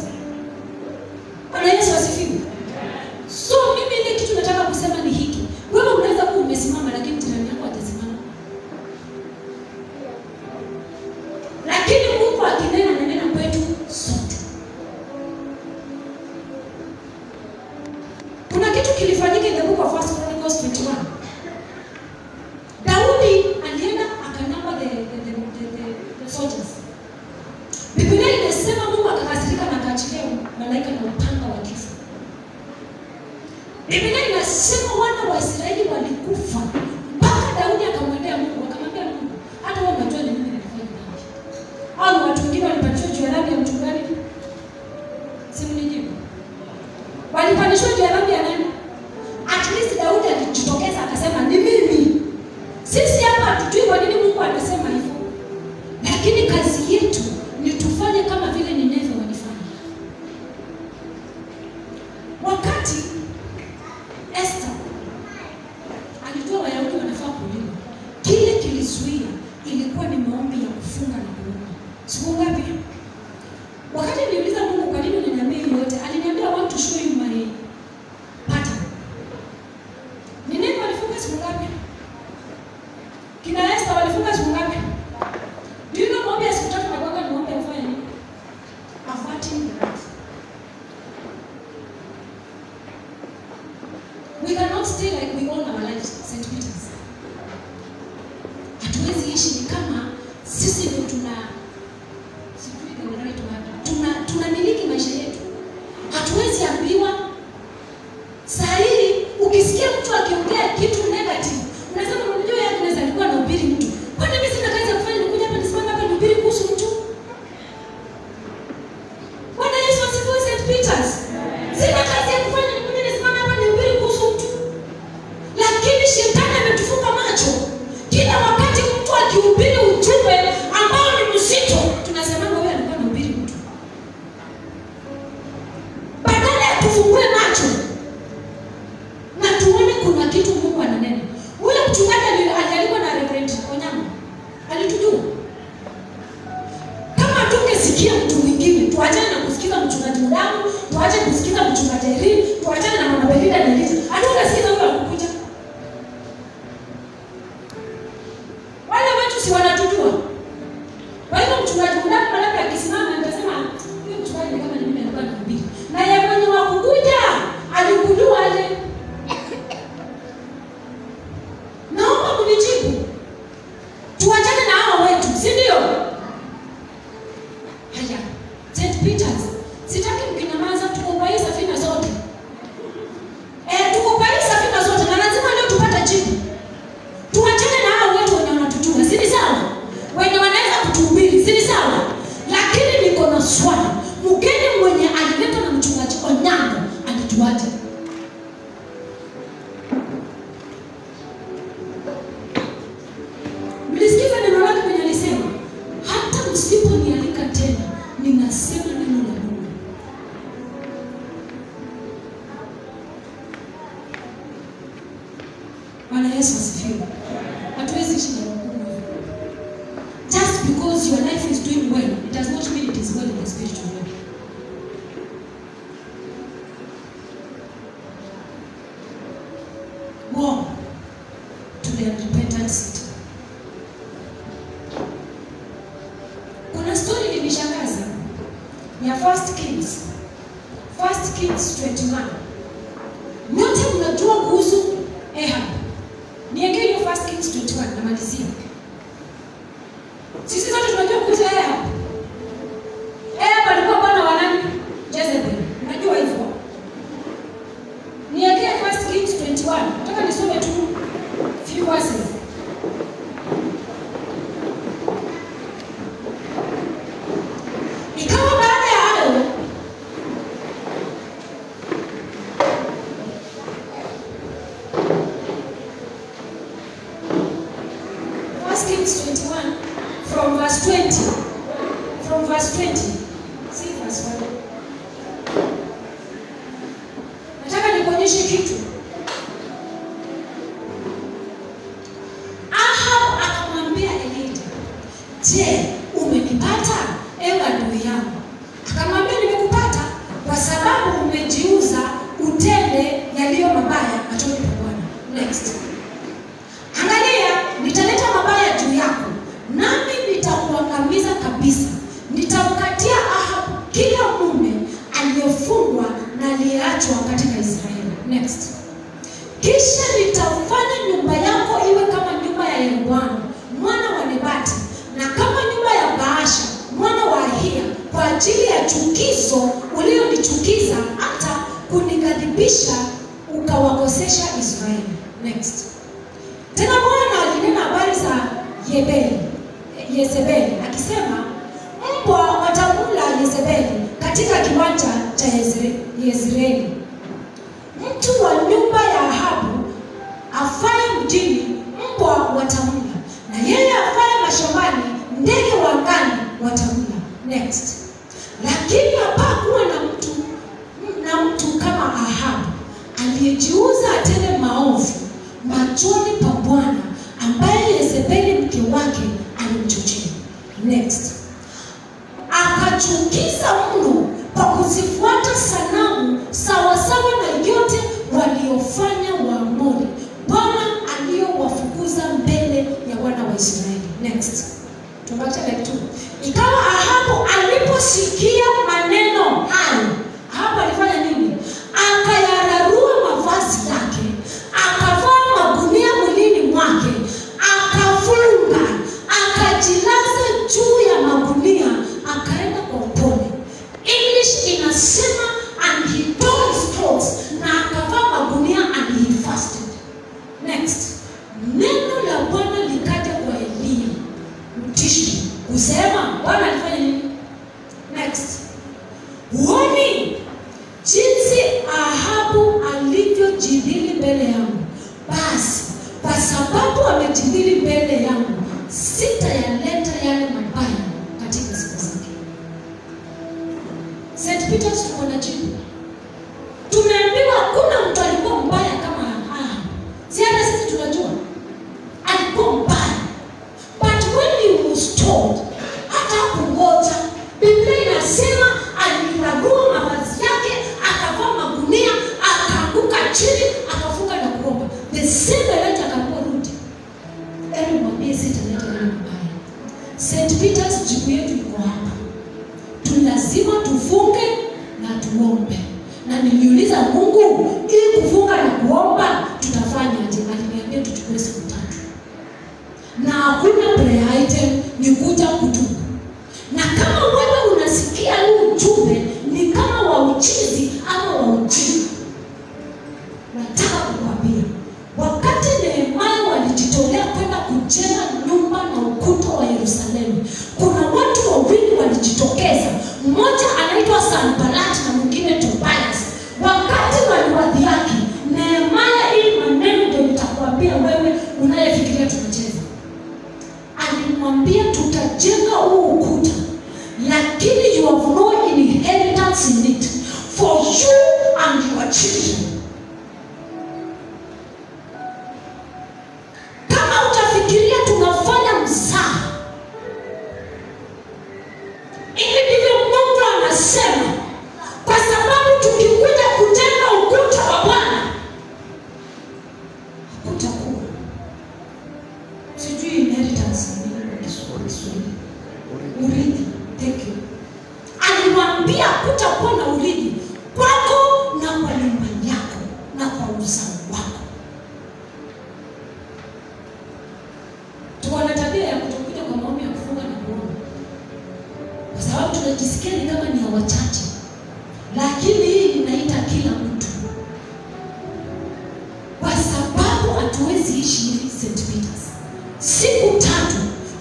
Bwana Yesu asifiwe. So mimi ile kitu nataka kusema ni hiki. Wewe unaweza kuwa Biblia inasema wana wa Israeli walikufa mpaka Daudi akamwendea Mungu, akamwambia Mungu, hata wewe unajua ni mimi nilifanya dhambi. Au watu wengine walipandishwa juu ya dhambi ya mtu gani? Simnijibu. Walipandishwa juu ya dhambi ya nani? At least Daudi alijitokeza akasema ni mimi. Sisi hapa hatujui kwa nini Mungu anasema hivyo. Lakini kazi yetu ni tufanye kama vile Nineve walifanya. Wakati Esther alijua Wayahudi wanafaa kuuliwa, kile kilizuia ilikuwa ni maombi ya kufunga na kuomba. Siku ngapi? Wakati niliuliza Mungu kwa nini unaniambia hiyo yote, aliniambia I want to show you my pattern. Nineve walifunga siku ngapi? Kina Esther walifunga siku ngapi? Do you know maombi ya siku 3 na kwa ni maombi ya kufanya nini? Averting the wrath. We cannot stay like we own our lives, St. Peter's. Hatuwezi ishi ni kama sisi ndio tuna, sijui the right word, tunamiliki maisha yetu. Hatuwezi ambiwa. Saa hii ukisikia mtu akiongea kitu negative, unasema unajua yeye anaweza alikuwa anahubiri mtu. Kwani mimi sina kazi ya kufanya, nikuja hapa nisimame hapa nihubiri kuhusu mtu? Bwana Yesu asifiwe, St. Peter's. Sina kazi ya kufanya, nikuja nisimame hapa nihubiri kuhusu mtu. Lakini shetani ametufunga macho. Kila wakati mtu akihubiri ujumbe ambao ni mzito, tunasema wewe alikuwa anahubiri mtu. Badala ya tufungue macho na tuone kuna kitu Mungu ananena. Ule mchungaji alialikwa na Reverend Onyango, alitujua. Kama tungesikia mtu mwingine, tuachane na kusikiza mchungaji Mudamu, tuache kusikiza mchungaji Irene, tuachane na mama Belinda na Elisa, hatungesikiza huyo alikuja. Wale wetu si wanatujua. Kwa hivyo mchungaji Mudamu labda akisimama nitasema huyu mchungaji ni kama ni mimi alikuwa anahubiri. Na yeye mwenye wa kukuja alikujua aje? Naomba mnijibu. Tuachane na hao wetu, si ndio? Haya, St. Peter's, sitaki mkinyamaza, tuko kwa hii safina zote. Tuko kwa hii safina zote na lazima leo tupate jibu. Tuachane na hao wetu wenye wanatujua, si ni sawa? Wenye wanaweza kutuhubiri, si ni sawa? Lakini niko na swali. Mgeni mwenye aliletwa na mchungaji Onyango alituaje? Mlisikiza neno lake kwenye alisema, hata msiponialika tena, ninasema neno la Mungu. Bwana Yesu asifiwe. Hatuwezi ishi na Mungu hivyo. Just because your life is doing well, it does not mean it is well in the spiritual world. Woe to the unrepentant city. Kuna story ilinishangaza ya 1 Kings. 1 Kings 21. Nyote mnajua kuhusu Ahab. Niwekee hiyo 1 Kings 21 namalizia. Sisi zote tunajua kuhusu Ahab. Ahab alikuwa bwana wa nani? Jezebel. Unajua hivyo? Niwekee 1 Kings 21. Nataka nisome tu few verses. Ikawa baada ya hayo, First Kings 21 from verse 20. From verse 20. See verse 1. Nataka nikuonyeshe kitu. Ahab akamwambia Elija, je, umenipata ewe adui yangu? Akamwambia, nimekupata kwa sababu umejiuza utende yaliyo mabaya machoni pa Bwana. Next. Angalia, nitaleta mabaya juu yako, nami nitakuangamiza kabisa. Nitamkatia Ahab kila mume aliyefungwa na aliyeachwa katika Israeli. Next. Kisha nitafanya nyumba yako iwe kama nyumba ya Yeroboamu mwana wa Nebati, na kama nyumba ya Baasha mwana wa Ahia, kwa ajili ya chukizo ulionichukiza hata kunighadhibisha ukawakosesha Israeli. Next. Tena Bwana alinena habari za Yezebeli akisema, mbwa watamula Yezebeli katika kiwanja cha Yezreeli. Mtu wa nyumba ya Ahabu afaye mjini, mbwa watamula, na yeye afaye mashambani, ndege wa angani watamula. Next. Lakini hapakuwa na mtu kama Ahabu aliyejiuza atende maovu machoni pa Bwana, ambaye Yezebeli mke wake alimchochea. Next. Akachukiza mno kwa kuzifuata sanamu sawasawa na yote waliofanya Waamori, Bwana aliyowafukuza mbele ya wana wa Israeli. Next. Tumbacha like 2. Ikawa Ahabu aliposikia maneno hayo, Ahabu alifanya nini? Akayararua mavazi yake, akavaa magunia mwilini mwake, akafunga, akajilaza juu ya magunia, akaenda kwa upole. English inasema and he tore his clothes, na akavaa magunia and he fasted. Next. Neno la Bwana likaja kwa Eliya mtishbi kusema, Bwana alifanya nini? Next. Huoni jinsi Ahabu alivyojidhili mbele yangu? Basi kwa sababu amejidhili mbele yangu, sitayaleta yale mabaya katika siku zake. St. Peter's tuko na jibu. Tumeambiwa hakuna mtu alikuwa mbaya kama Ahabu. Si hata sisi tunajua alikuwa mbaya. But when he was told, hata kungoja, Biblia inasema alirarua mavazi yake, akavaa magunia, akaanguka chini, akafunga na kuomba. The same Elijah akaambiwa rudi, yaani mwambie sitaleta yale mabaya. St. Peter's jibu yetu iko hapa. Tunazima tufunge na tuombe. Na niliuliza Mungu, ili kufunga na kuomba tutafanya aje? Aliniambia tuchukue siku 3. Na hakuna prayer item, ni kuja kutubu. Na kama wewe unasikia huu ujumbe ni kama wa uchizi ama wa ujinga, nataka kukwambia, wakati Nehemia walijitolea kwenda kujenga nyumba na ukuta wa Yerusalemu, kuna watu wawili walijitokeza. Mmoja anaitwa Sanballat na mwingine Tobias. Wakati waliwadhihaki Nehemia, hii maneno ndio nitakwambia wewe unayefikiria tunacheza. Alimwambia tutajenga huu ukuta, lakini you have no inheritance in it for you and your children. Kama utafikiria tunafanya mzaha, ili ndivyo Mungu anasema, kwa sababu tukikuja kujenga ukuta wa Bwana hakutakuwa sijui inheritance ni nini kwa Kiswahili. Urithi. Thank you. Aliwaambia kutakuwa na urithi kwako na kwa nyumba yako na kwa uzao wako. Tuko na tabia ya kutokuja kwa maombi ya kufunga na kuomba, kwa sababu tunajisikia ni kama ni ya wachache, lakini hii inaita kila mtu, kwa sababu hatuwezi ishi hivi. St. Peter's, siku 3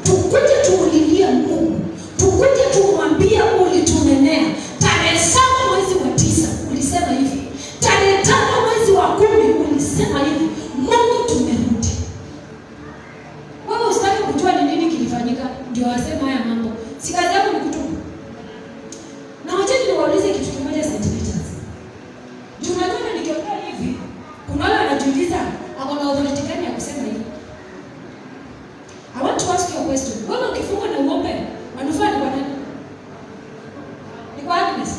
tukuje tuulilie Mungu, tukuje tumwambie ulitunenea. Tarehe 7 mwezi wa 9 ulisema hivi, tarehe 5 mwezi wa 10 ulisema hivi. Mungu, tumerudi. Wewe usitaki kujua ni nini kilifanyika ndio wasema haya mambo. Si kazi yako ni kutubu. Na wacha niwaulize kitu kimoja St. Peter's. Juu unajua nikiongea hivi, kuna wale wanajiuliza ako na authority gani ya kusema hivi? I want to ask you a question. Wewe ukifunga na uombe, manufaa ni kwa nani? Ni kwa Agnes.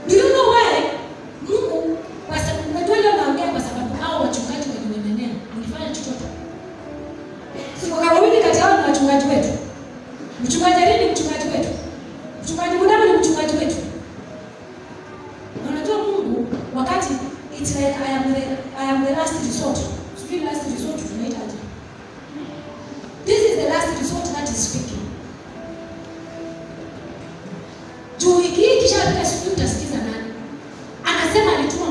Do you know why? Mungu, kwa sababu unajua leo naongea kwa sababu hao wachungaji waliwenenea, mlifanya chochote. Sio kwa wawili kati yao ni wachungaji wetu. Mchungaji Irene ni mchungaji wetu. Mchungaji Mudamu ni mchungaji wetu. Na unajua Mungu wakati it's like I am the last resort. Sijui last resort tunaita aje. This is the last resort that is speaking. Juu hiki kishapita, sijui utasikiza nani. Anasema alituma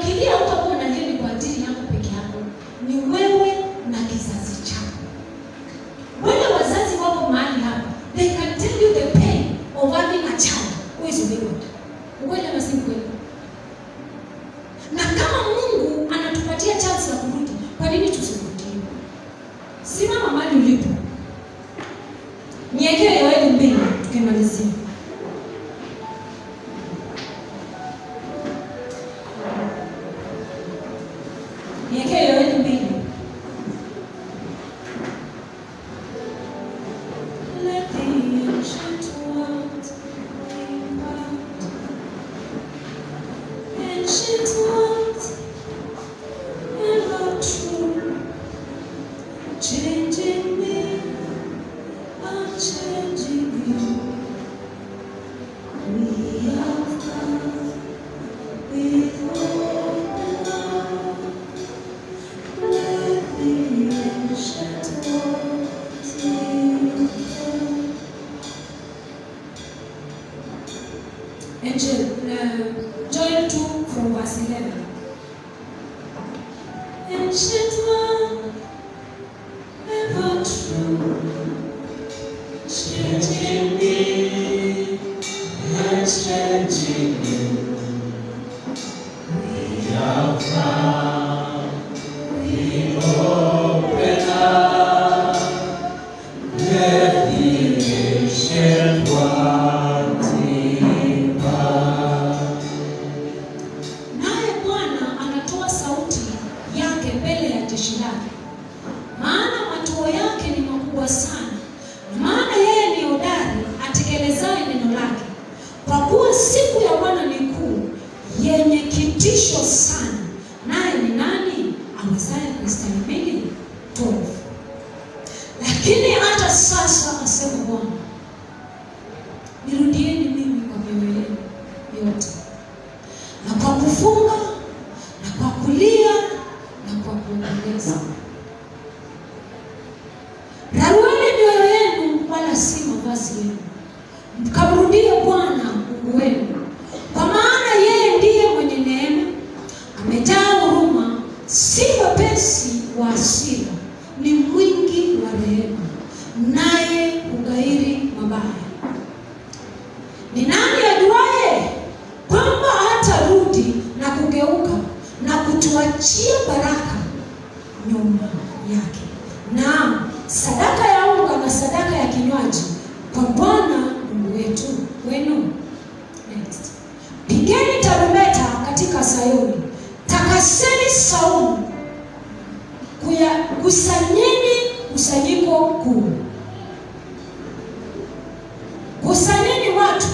ukilia hutakuwa unalia ni kwa ajili yako peke yako, ni wewe na kizazi chako. Wale wazazi wako mahali hapa, they can tell you the pain of having a child who is wayward. Ukweli ama si ukweli? Na kama Mungu anatupatia chance ya kurudi, kwa nini tusirudie? Simama mahali ulipo. Niekee Yoeli 2 tukimalizia. Niekee Yoeli 2. Let the ancient ones depart. Ancient ones, ever true, changing me, I'm changing you. We have come with open arms. Let the ancient ones depart. Angel, Joel 2 from verse 11. Ancient one, ever true, changing me and changing you. We have come, we open up, let the ancient one depart. Naye Bwana anatoa sauti yake mbele ya jeshi lake, maana matuo yake ni makubwa sana, maana yeye ni hodari atekelezaye neno lake. Kwa kuwa siku ya Bwana ni kuu, yenye kitisho sana, naye ni nani awezaye kuistahimili? 12. Lakini hata sasa, asema Bwana, nirudieni mimi kwa mioyo yenu yote, na kwa kufunga, na kwa kulia, na kwa kuomboleza. Rarueni mioyo yenu, wala si mavazi yenu, mkamrudie Bwana Mungu wenu, kwa maana yeye ndiye mwenye neema, amejaa huruma, si mwepesi wa hasira, ni mwingi wa rehema, naye hugairi mabaya. Ni nani ajuaye kwamba hatarudi na kugeuka na kutuachia baraka nyuma yake? Naam, sadaka ya unga na sadaka ya kinywaji kwa Bwana Mungu wetu wenu. Next. Pigeni tarumbeta katika Sayuni, takaseni saumu, kusanyeni kusanyiko kuu. Kusanyeni watu,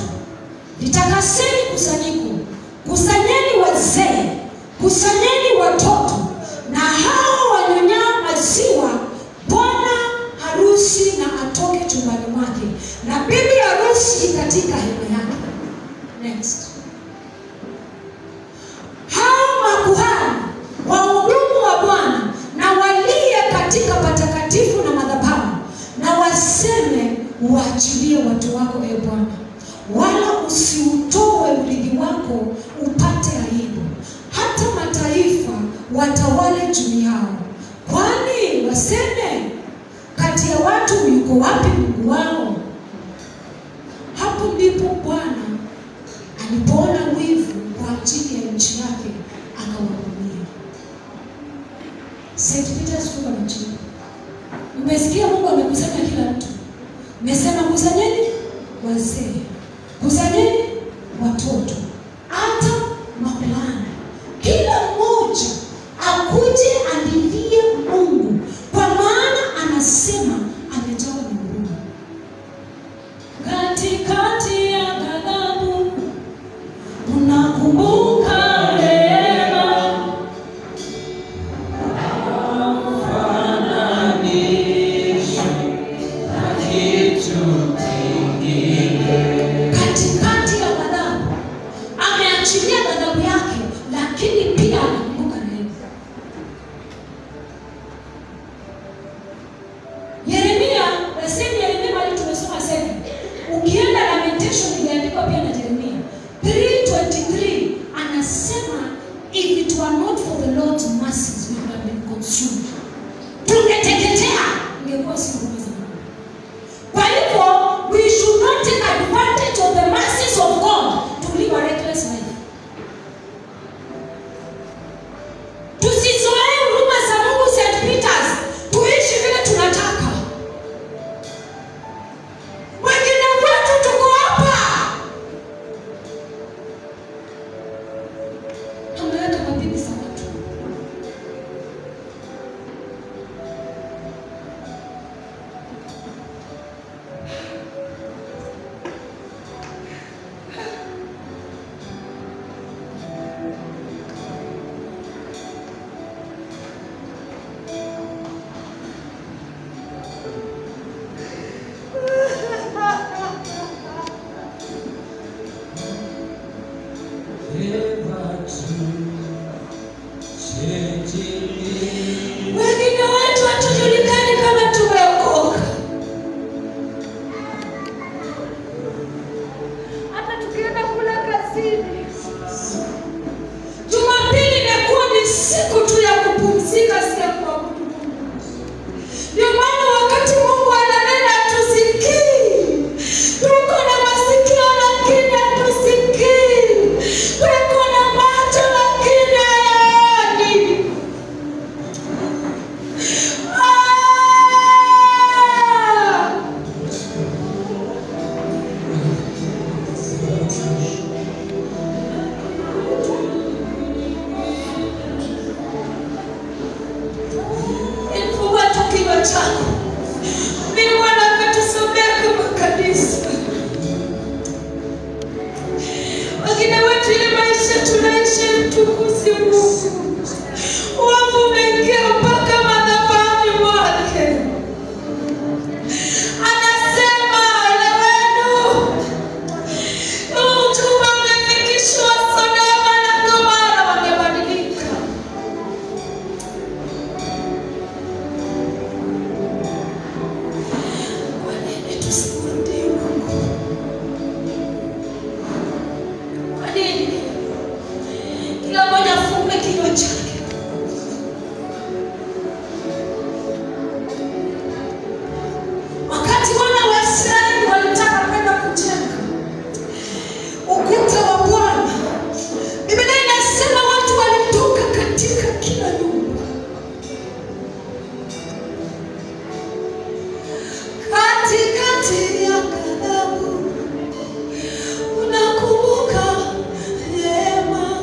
litakaseni kusanyiko, kusanyeni wazee, kusanyeni watoto, na hao wanyonyao maziwa. Bwana harusi na atoke chumbani mwake, na bibi harusi katika hema yake. Next. Hao makuhani, wahudumu wa Bwana, na walie katika patakatifu na madhabahu, na waseme, uachilie watu wako, e Bwana, wala usiutoe urithi wako upate aibu, hata mataifa watawale juu yao. Kwani waseme, kati ya watu yuko wapi Mungu wao? Hapo ndipo Bwana alipoona wivu kwa ajili ya nchi yake, akawahurumia. St. Peter's tuko na nchi. Mmesikia Mungu amekusanya kila mtu. Mmesema kusanyeni wazee, kusanyeni watoto, hata makuhani. Kila mmoja akuje alilie Mungu, kwa maana anasema amejawa na huruma. Katikati ya ghadhabu unakumbuka rehema. Hafananishwi na kitu kingine. Katikati ya ghadhabu Lord's mercies, we would have been consumed. Tungeteketea ingekuwa si huruma za Mungu. Kwa hivyo, we should not take advantage of the mercies of God to live a reckless life. Tusizoee huruma za Mungu St. Peters, tuishi vile tunataka. Wengine wetu tuko hapa, tumeweka mabibi za watu. Wengine wetu hatujulikani kama tumeokoka. Hata tukienda kula kazini, Jumapili imekuwa ni siku tu ya kupumzika, si ya kuabudu Mungu. Ndio maana wakati Mungu ananena hatusikii. Tuko na masikio lakini hatusikii. Tuko na macho lakini hayaoni. Fungua tu kinywa chako. Ni Bwana ametusomea kama kanisa. Wengine wetu ile maisha tunaishi mtukuzi Mungu. Uovu umeingia mpaka madhabahuni mwake. Anasema ole wenu, ujumbe ungefikishwa Sodoma na Gomora wangebadilika. Kwa nini tusimrudie Mungu? Kwa nini? Kila mmoja afungue kinywa chake. Wakati wana wa Israeli walitaka kwenda kujenga ukuta wa Bwana, Biblia inasema watu walitoka katika kila nyumba. Katikati ya ghadhabu unakumbuka rehema.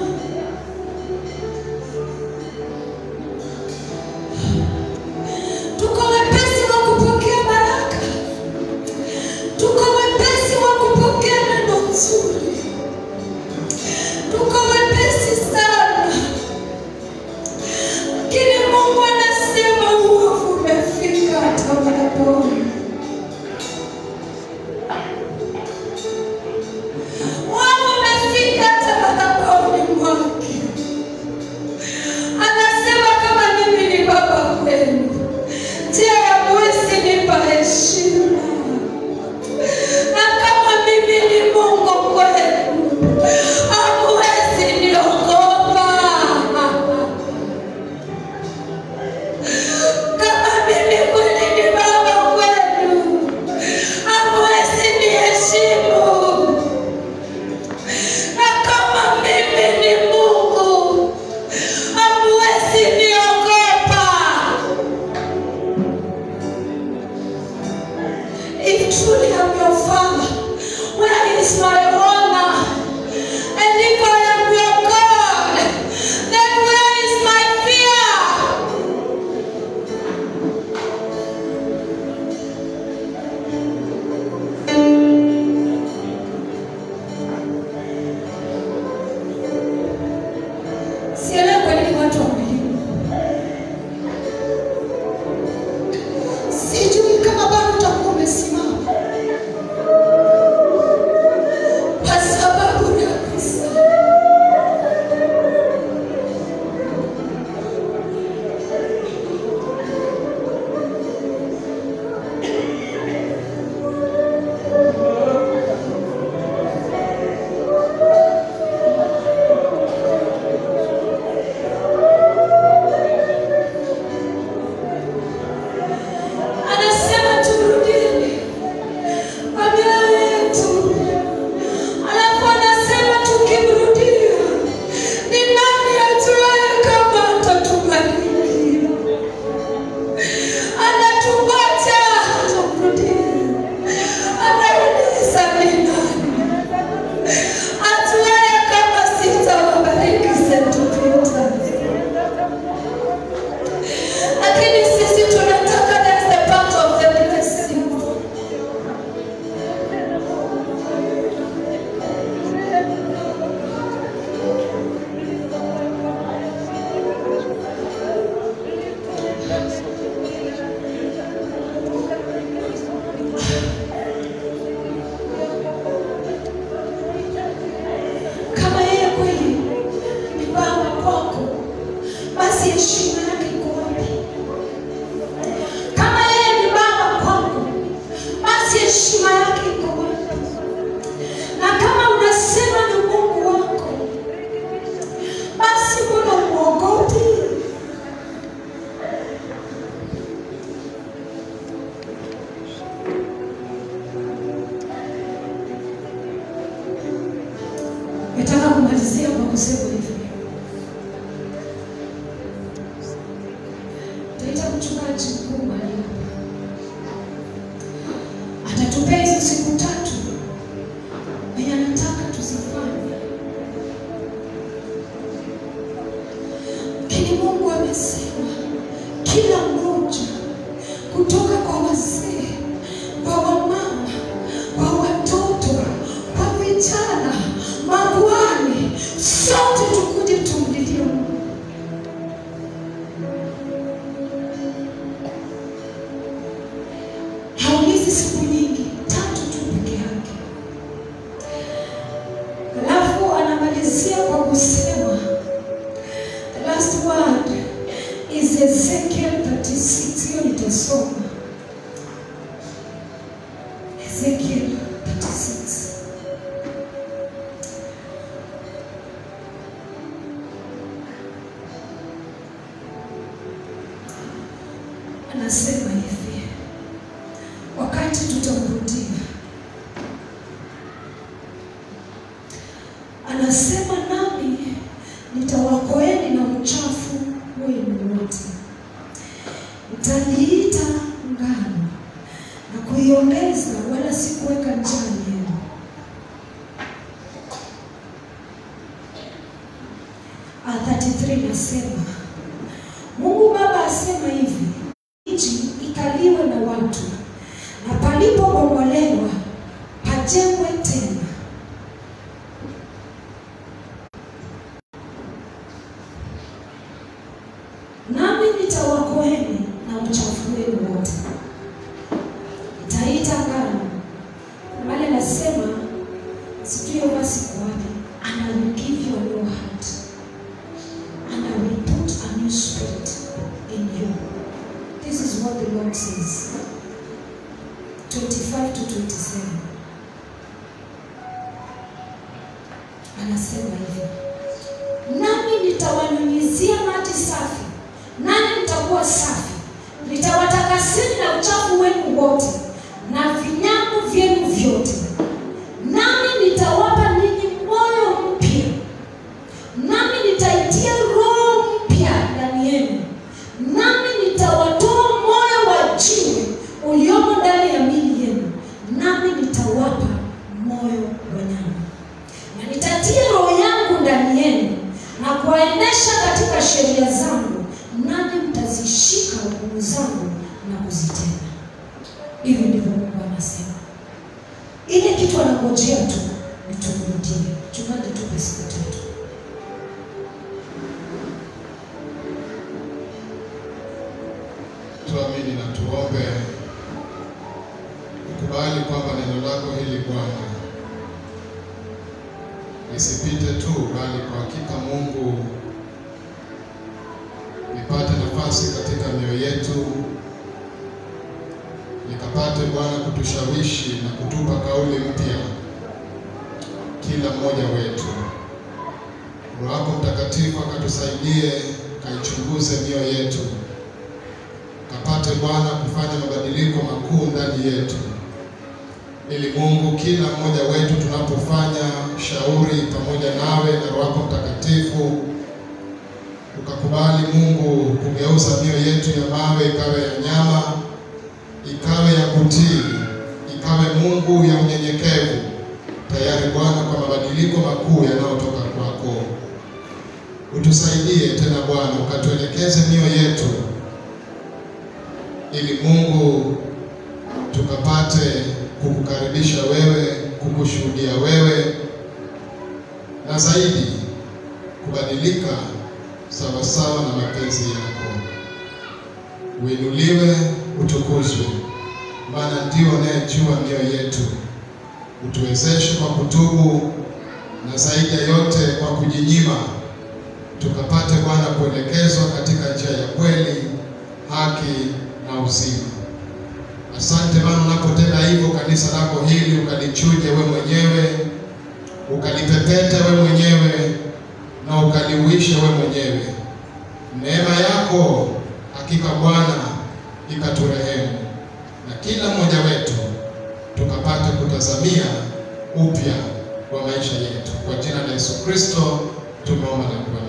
heshima yake iko wapi? Kama yeye ni baba kwangu, basi heshima yake iko wapi? Na kama unasema ni Mungu wako, basi mbona umuogopi? Nataka kumalizia kwa kusema hivi. Taita mchungaji mkuu mahali hapa. Atatupea hizo siku 3 mwenye anataka tuzifanye. Lakini Mungu amesema kila mmoja, kutoka kwa wazee, kwa wamama, kwa watoto, kwa vijana, makuhani, sote tukuje tumlilie Mungu. Haulizi siku nyingi, 3 tu peke yake. Alafu anamalizia kwa kusema, the last word is Ezekiel 36. Hiyo nitasoma. Ezekiel 36. Anasema hivi, wakati tutamrudia, anasema nami nitawakoeni na uchafu wenu wote, nitaliita ngano na kuiongeza, wala sikuweka njaa yenu. Aya 33 nasema, Mungu Baba asema hivi, nchi ikaliwe na watu, na palipobomolewa pajengwe tena. Nami nitawakoeni na uchafu wenu wote, nitaita ngano. Mali nasema sijui basi kwa wapi, and I will give you a new heart, and I will put a new spirit in you. This is what the Lord says. 25 to 27. Anasema hivi, nami nitawanyunyizia maji safi, nani mtakuwa safi, nitawatakasini na uchafu wenu wote na vinyago vyenu vyote, nami nitawapa ninyi moyo mpya, nami nitaitia roho mpya ndani yenu, nami nitawatoa moyo wa jiwe uliomo ndani ya miili yenu, nami nitawapa moyo wa nyama, na nitatia roho yangu ndani yenu na kuwaendesha katika sheria zangu, nami mtazishika hukumu zangu na kuzitenda. Hivi ndivyo Mungu anasema. Ile kitu anangojea tu ni tumrudie. Chungaji, tupe siku 3. Tuamini na tuombe. Ukubali kwamba neno lako hili Bwana lisipite tu, bali kwa hakika Mungu lipate nafasi katika mioyo yetu, likapate Bwana kutushawishi na kutupa kauli mpya kila mmoja wetu. Roho wako Mtakatifu akatusaidie, kaichunguze mioyo yetu, kapate Bwana kufanya mabadiliko makuu ndani yetu, ili Mungu kila mmoja wetu tunapofanya shauri pamoja nawe na Roho wako Mtakatifu, ukakubali Mungu kugeuza mioyo yetu ya mawe ikawe ya nyama, ikawe ya kutii, ikawe Mungu ya unyenyekevu, tayari Bwana kwa mabadiliko makuu yanayotoka kwako. Utusaidie tena Bwana, ukatuelekeze mioyo yetu, ili Mungu tukapate kukukaribisha wewe, kukushuhudia wewe, na zaidi kubadilika sawasawa na mapenzi yako. Uinuliwe, utukuzwe, maana ndio unayejua mioyo yetu. Utuwezeshe kwa kutubu na zaidi ya yote kwa kujinyima, tukapate Bwana kuelekezwa katika njia ya kweli, haki na uzima. Asante maana unapotenda hivyo kanisa lako hili ukalichuje we mwenyewe, ukalipepete we mwenyewe na ukaliuishe we mwenyewe. Neema yako hakika Bwana ikaturehemu, na kila mmoja wetu tukapate kutazamia upya wa maisha yetu. Kwa jina la Yesu Kristo tumeomba na kuamini.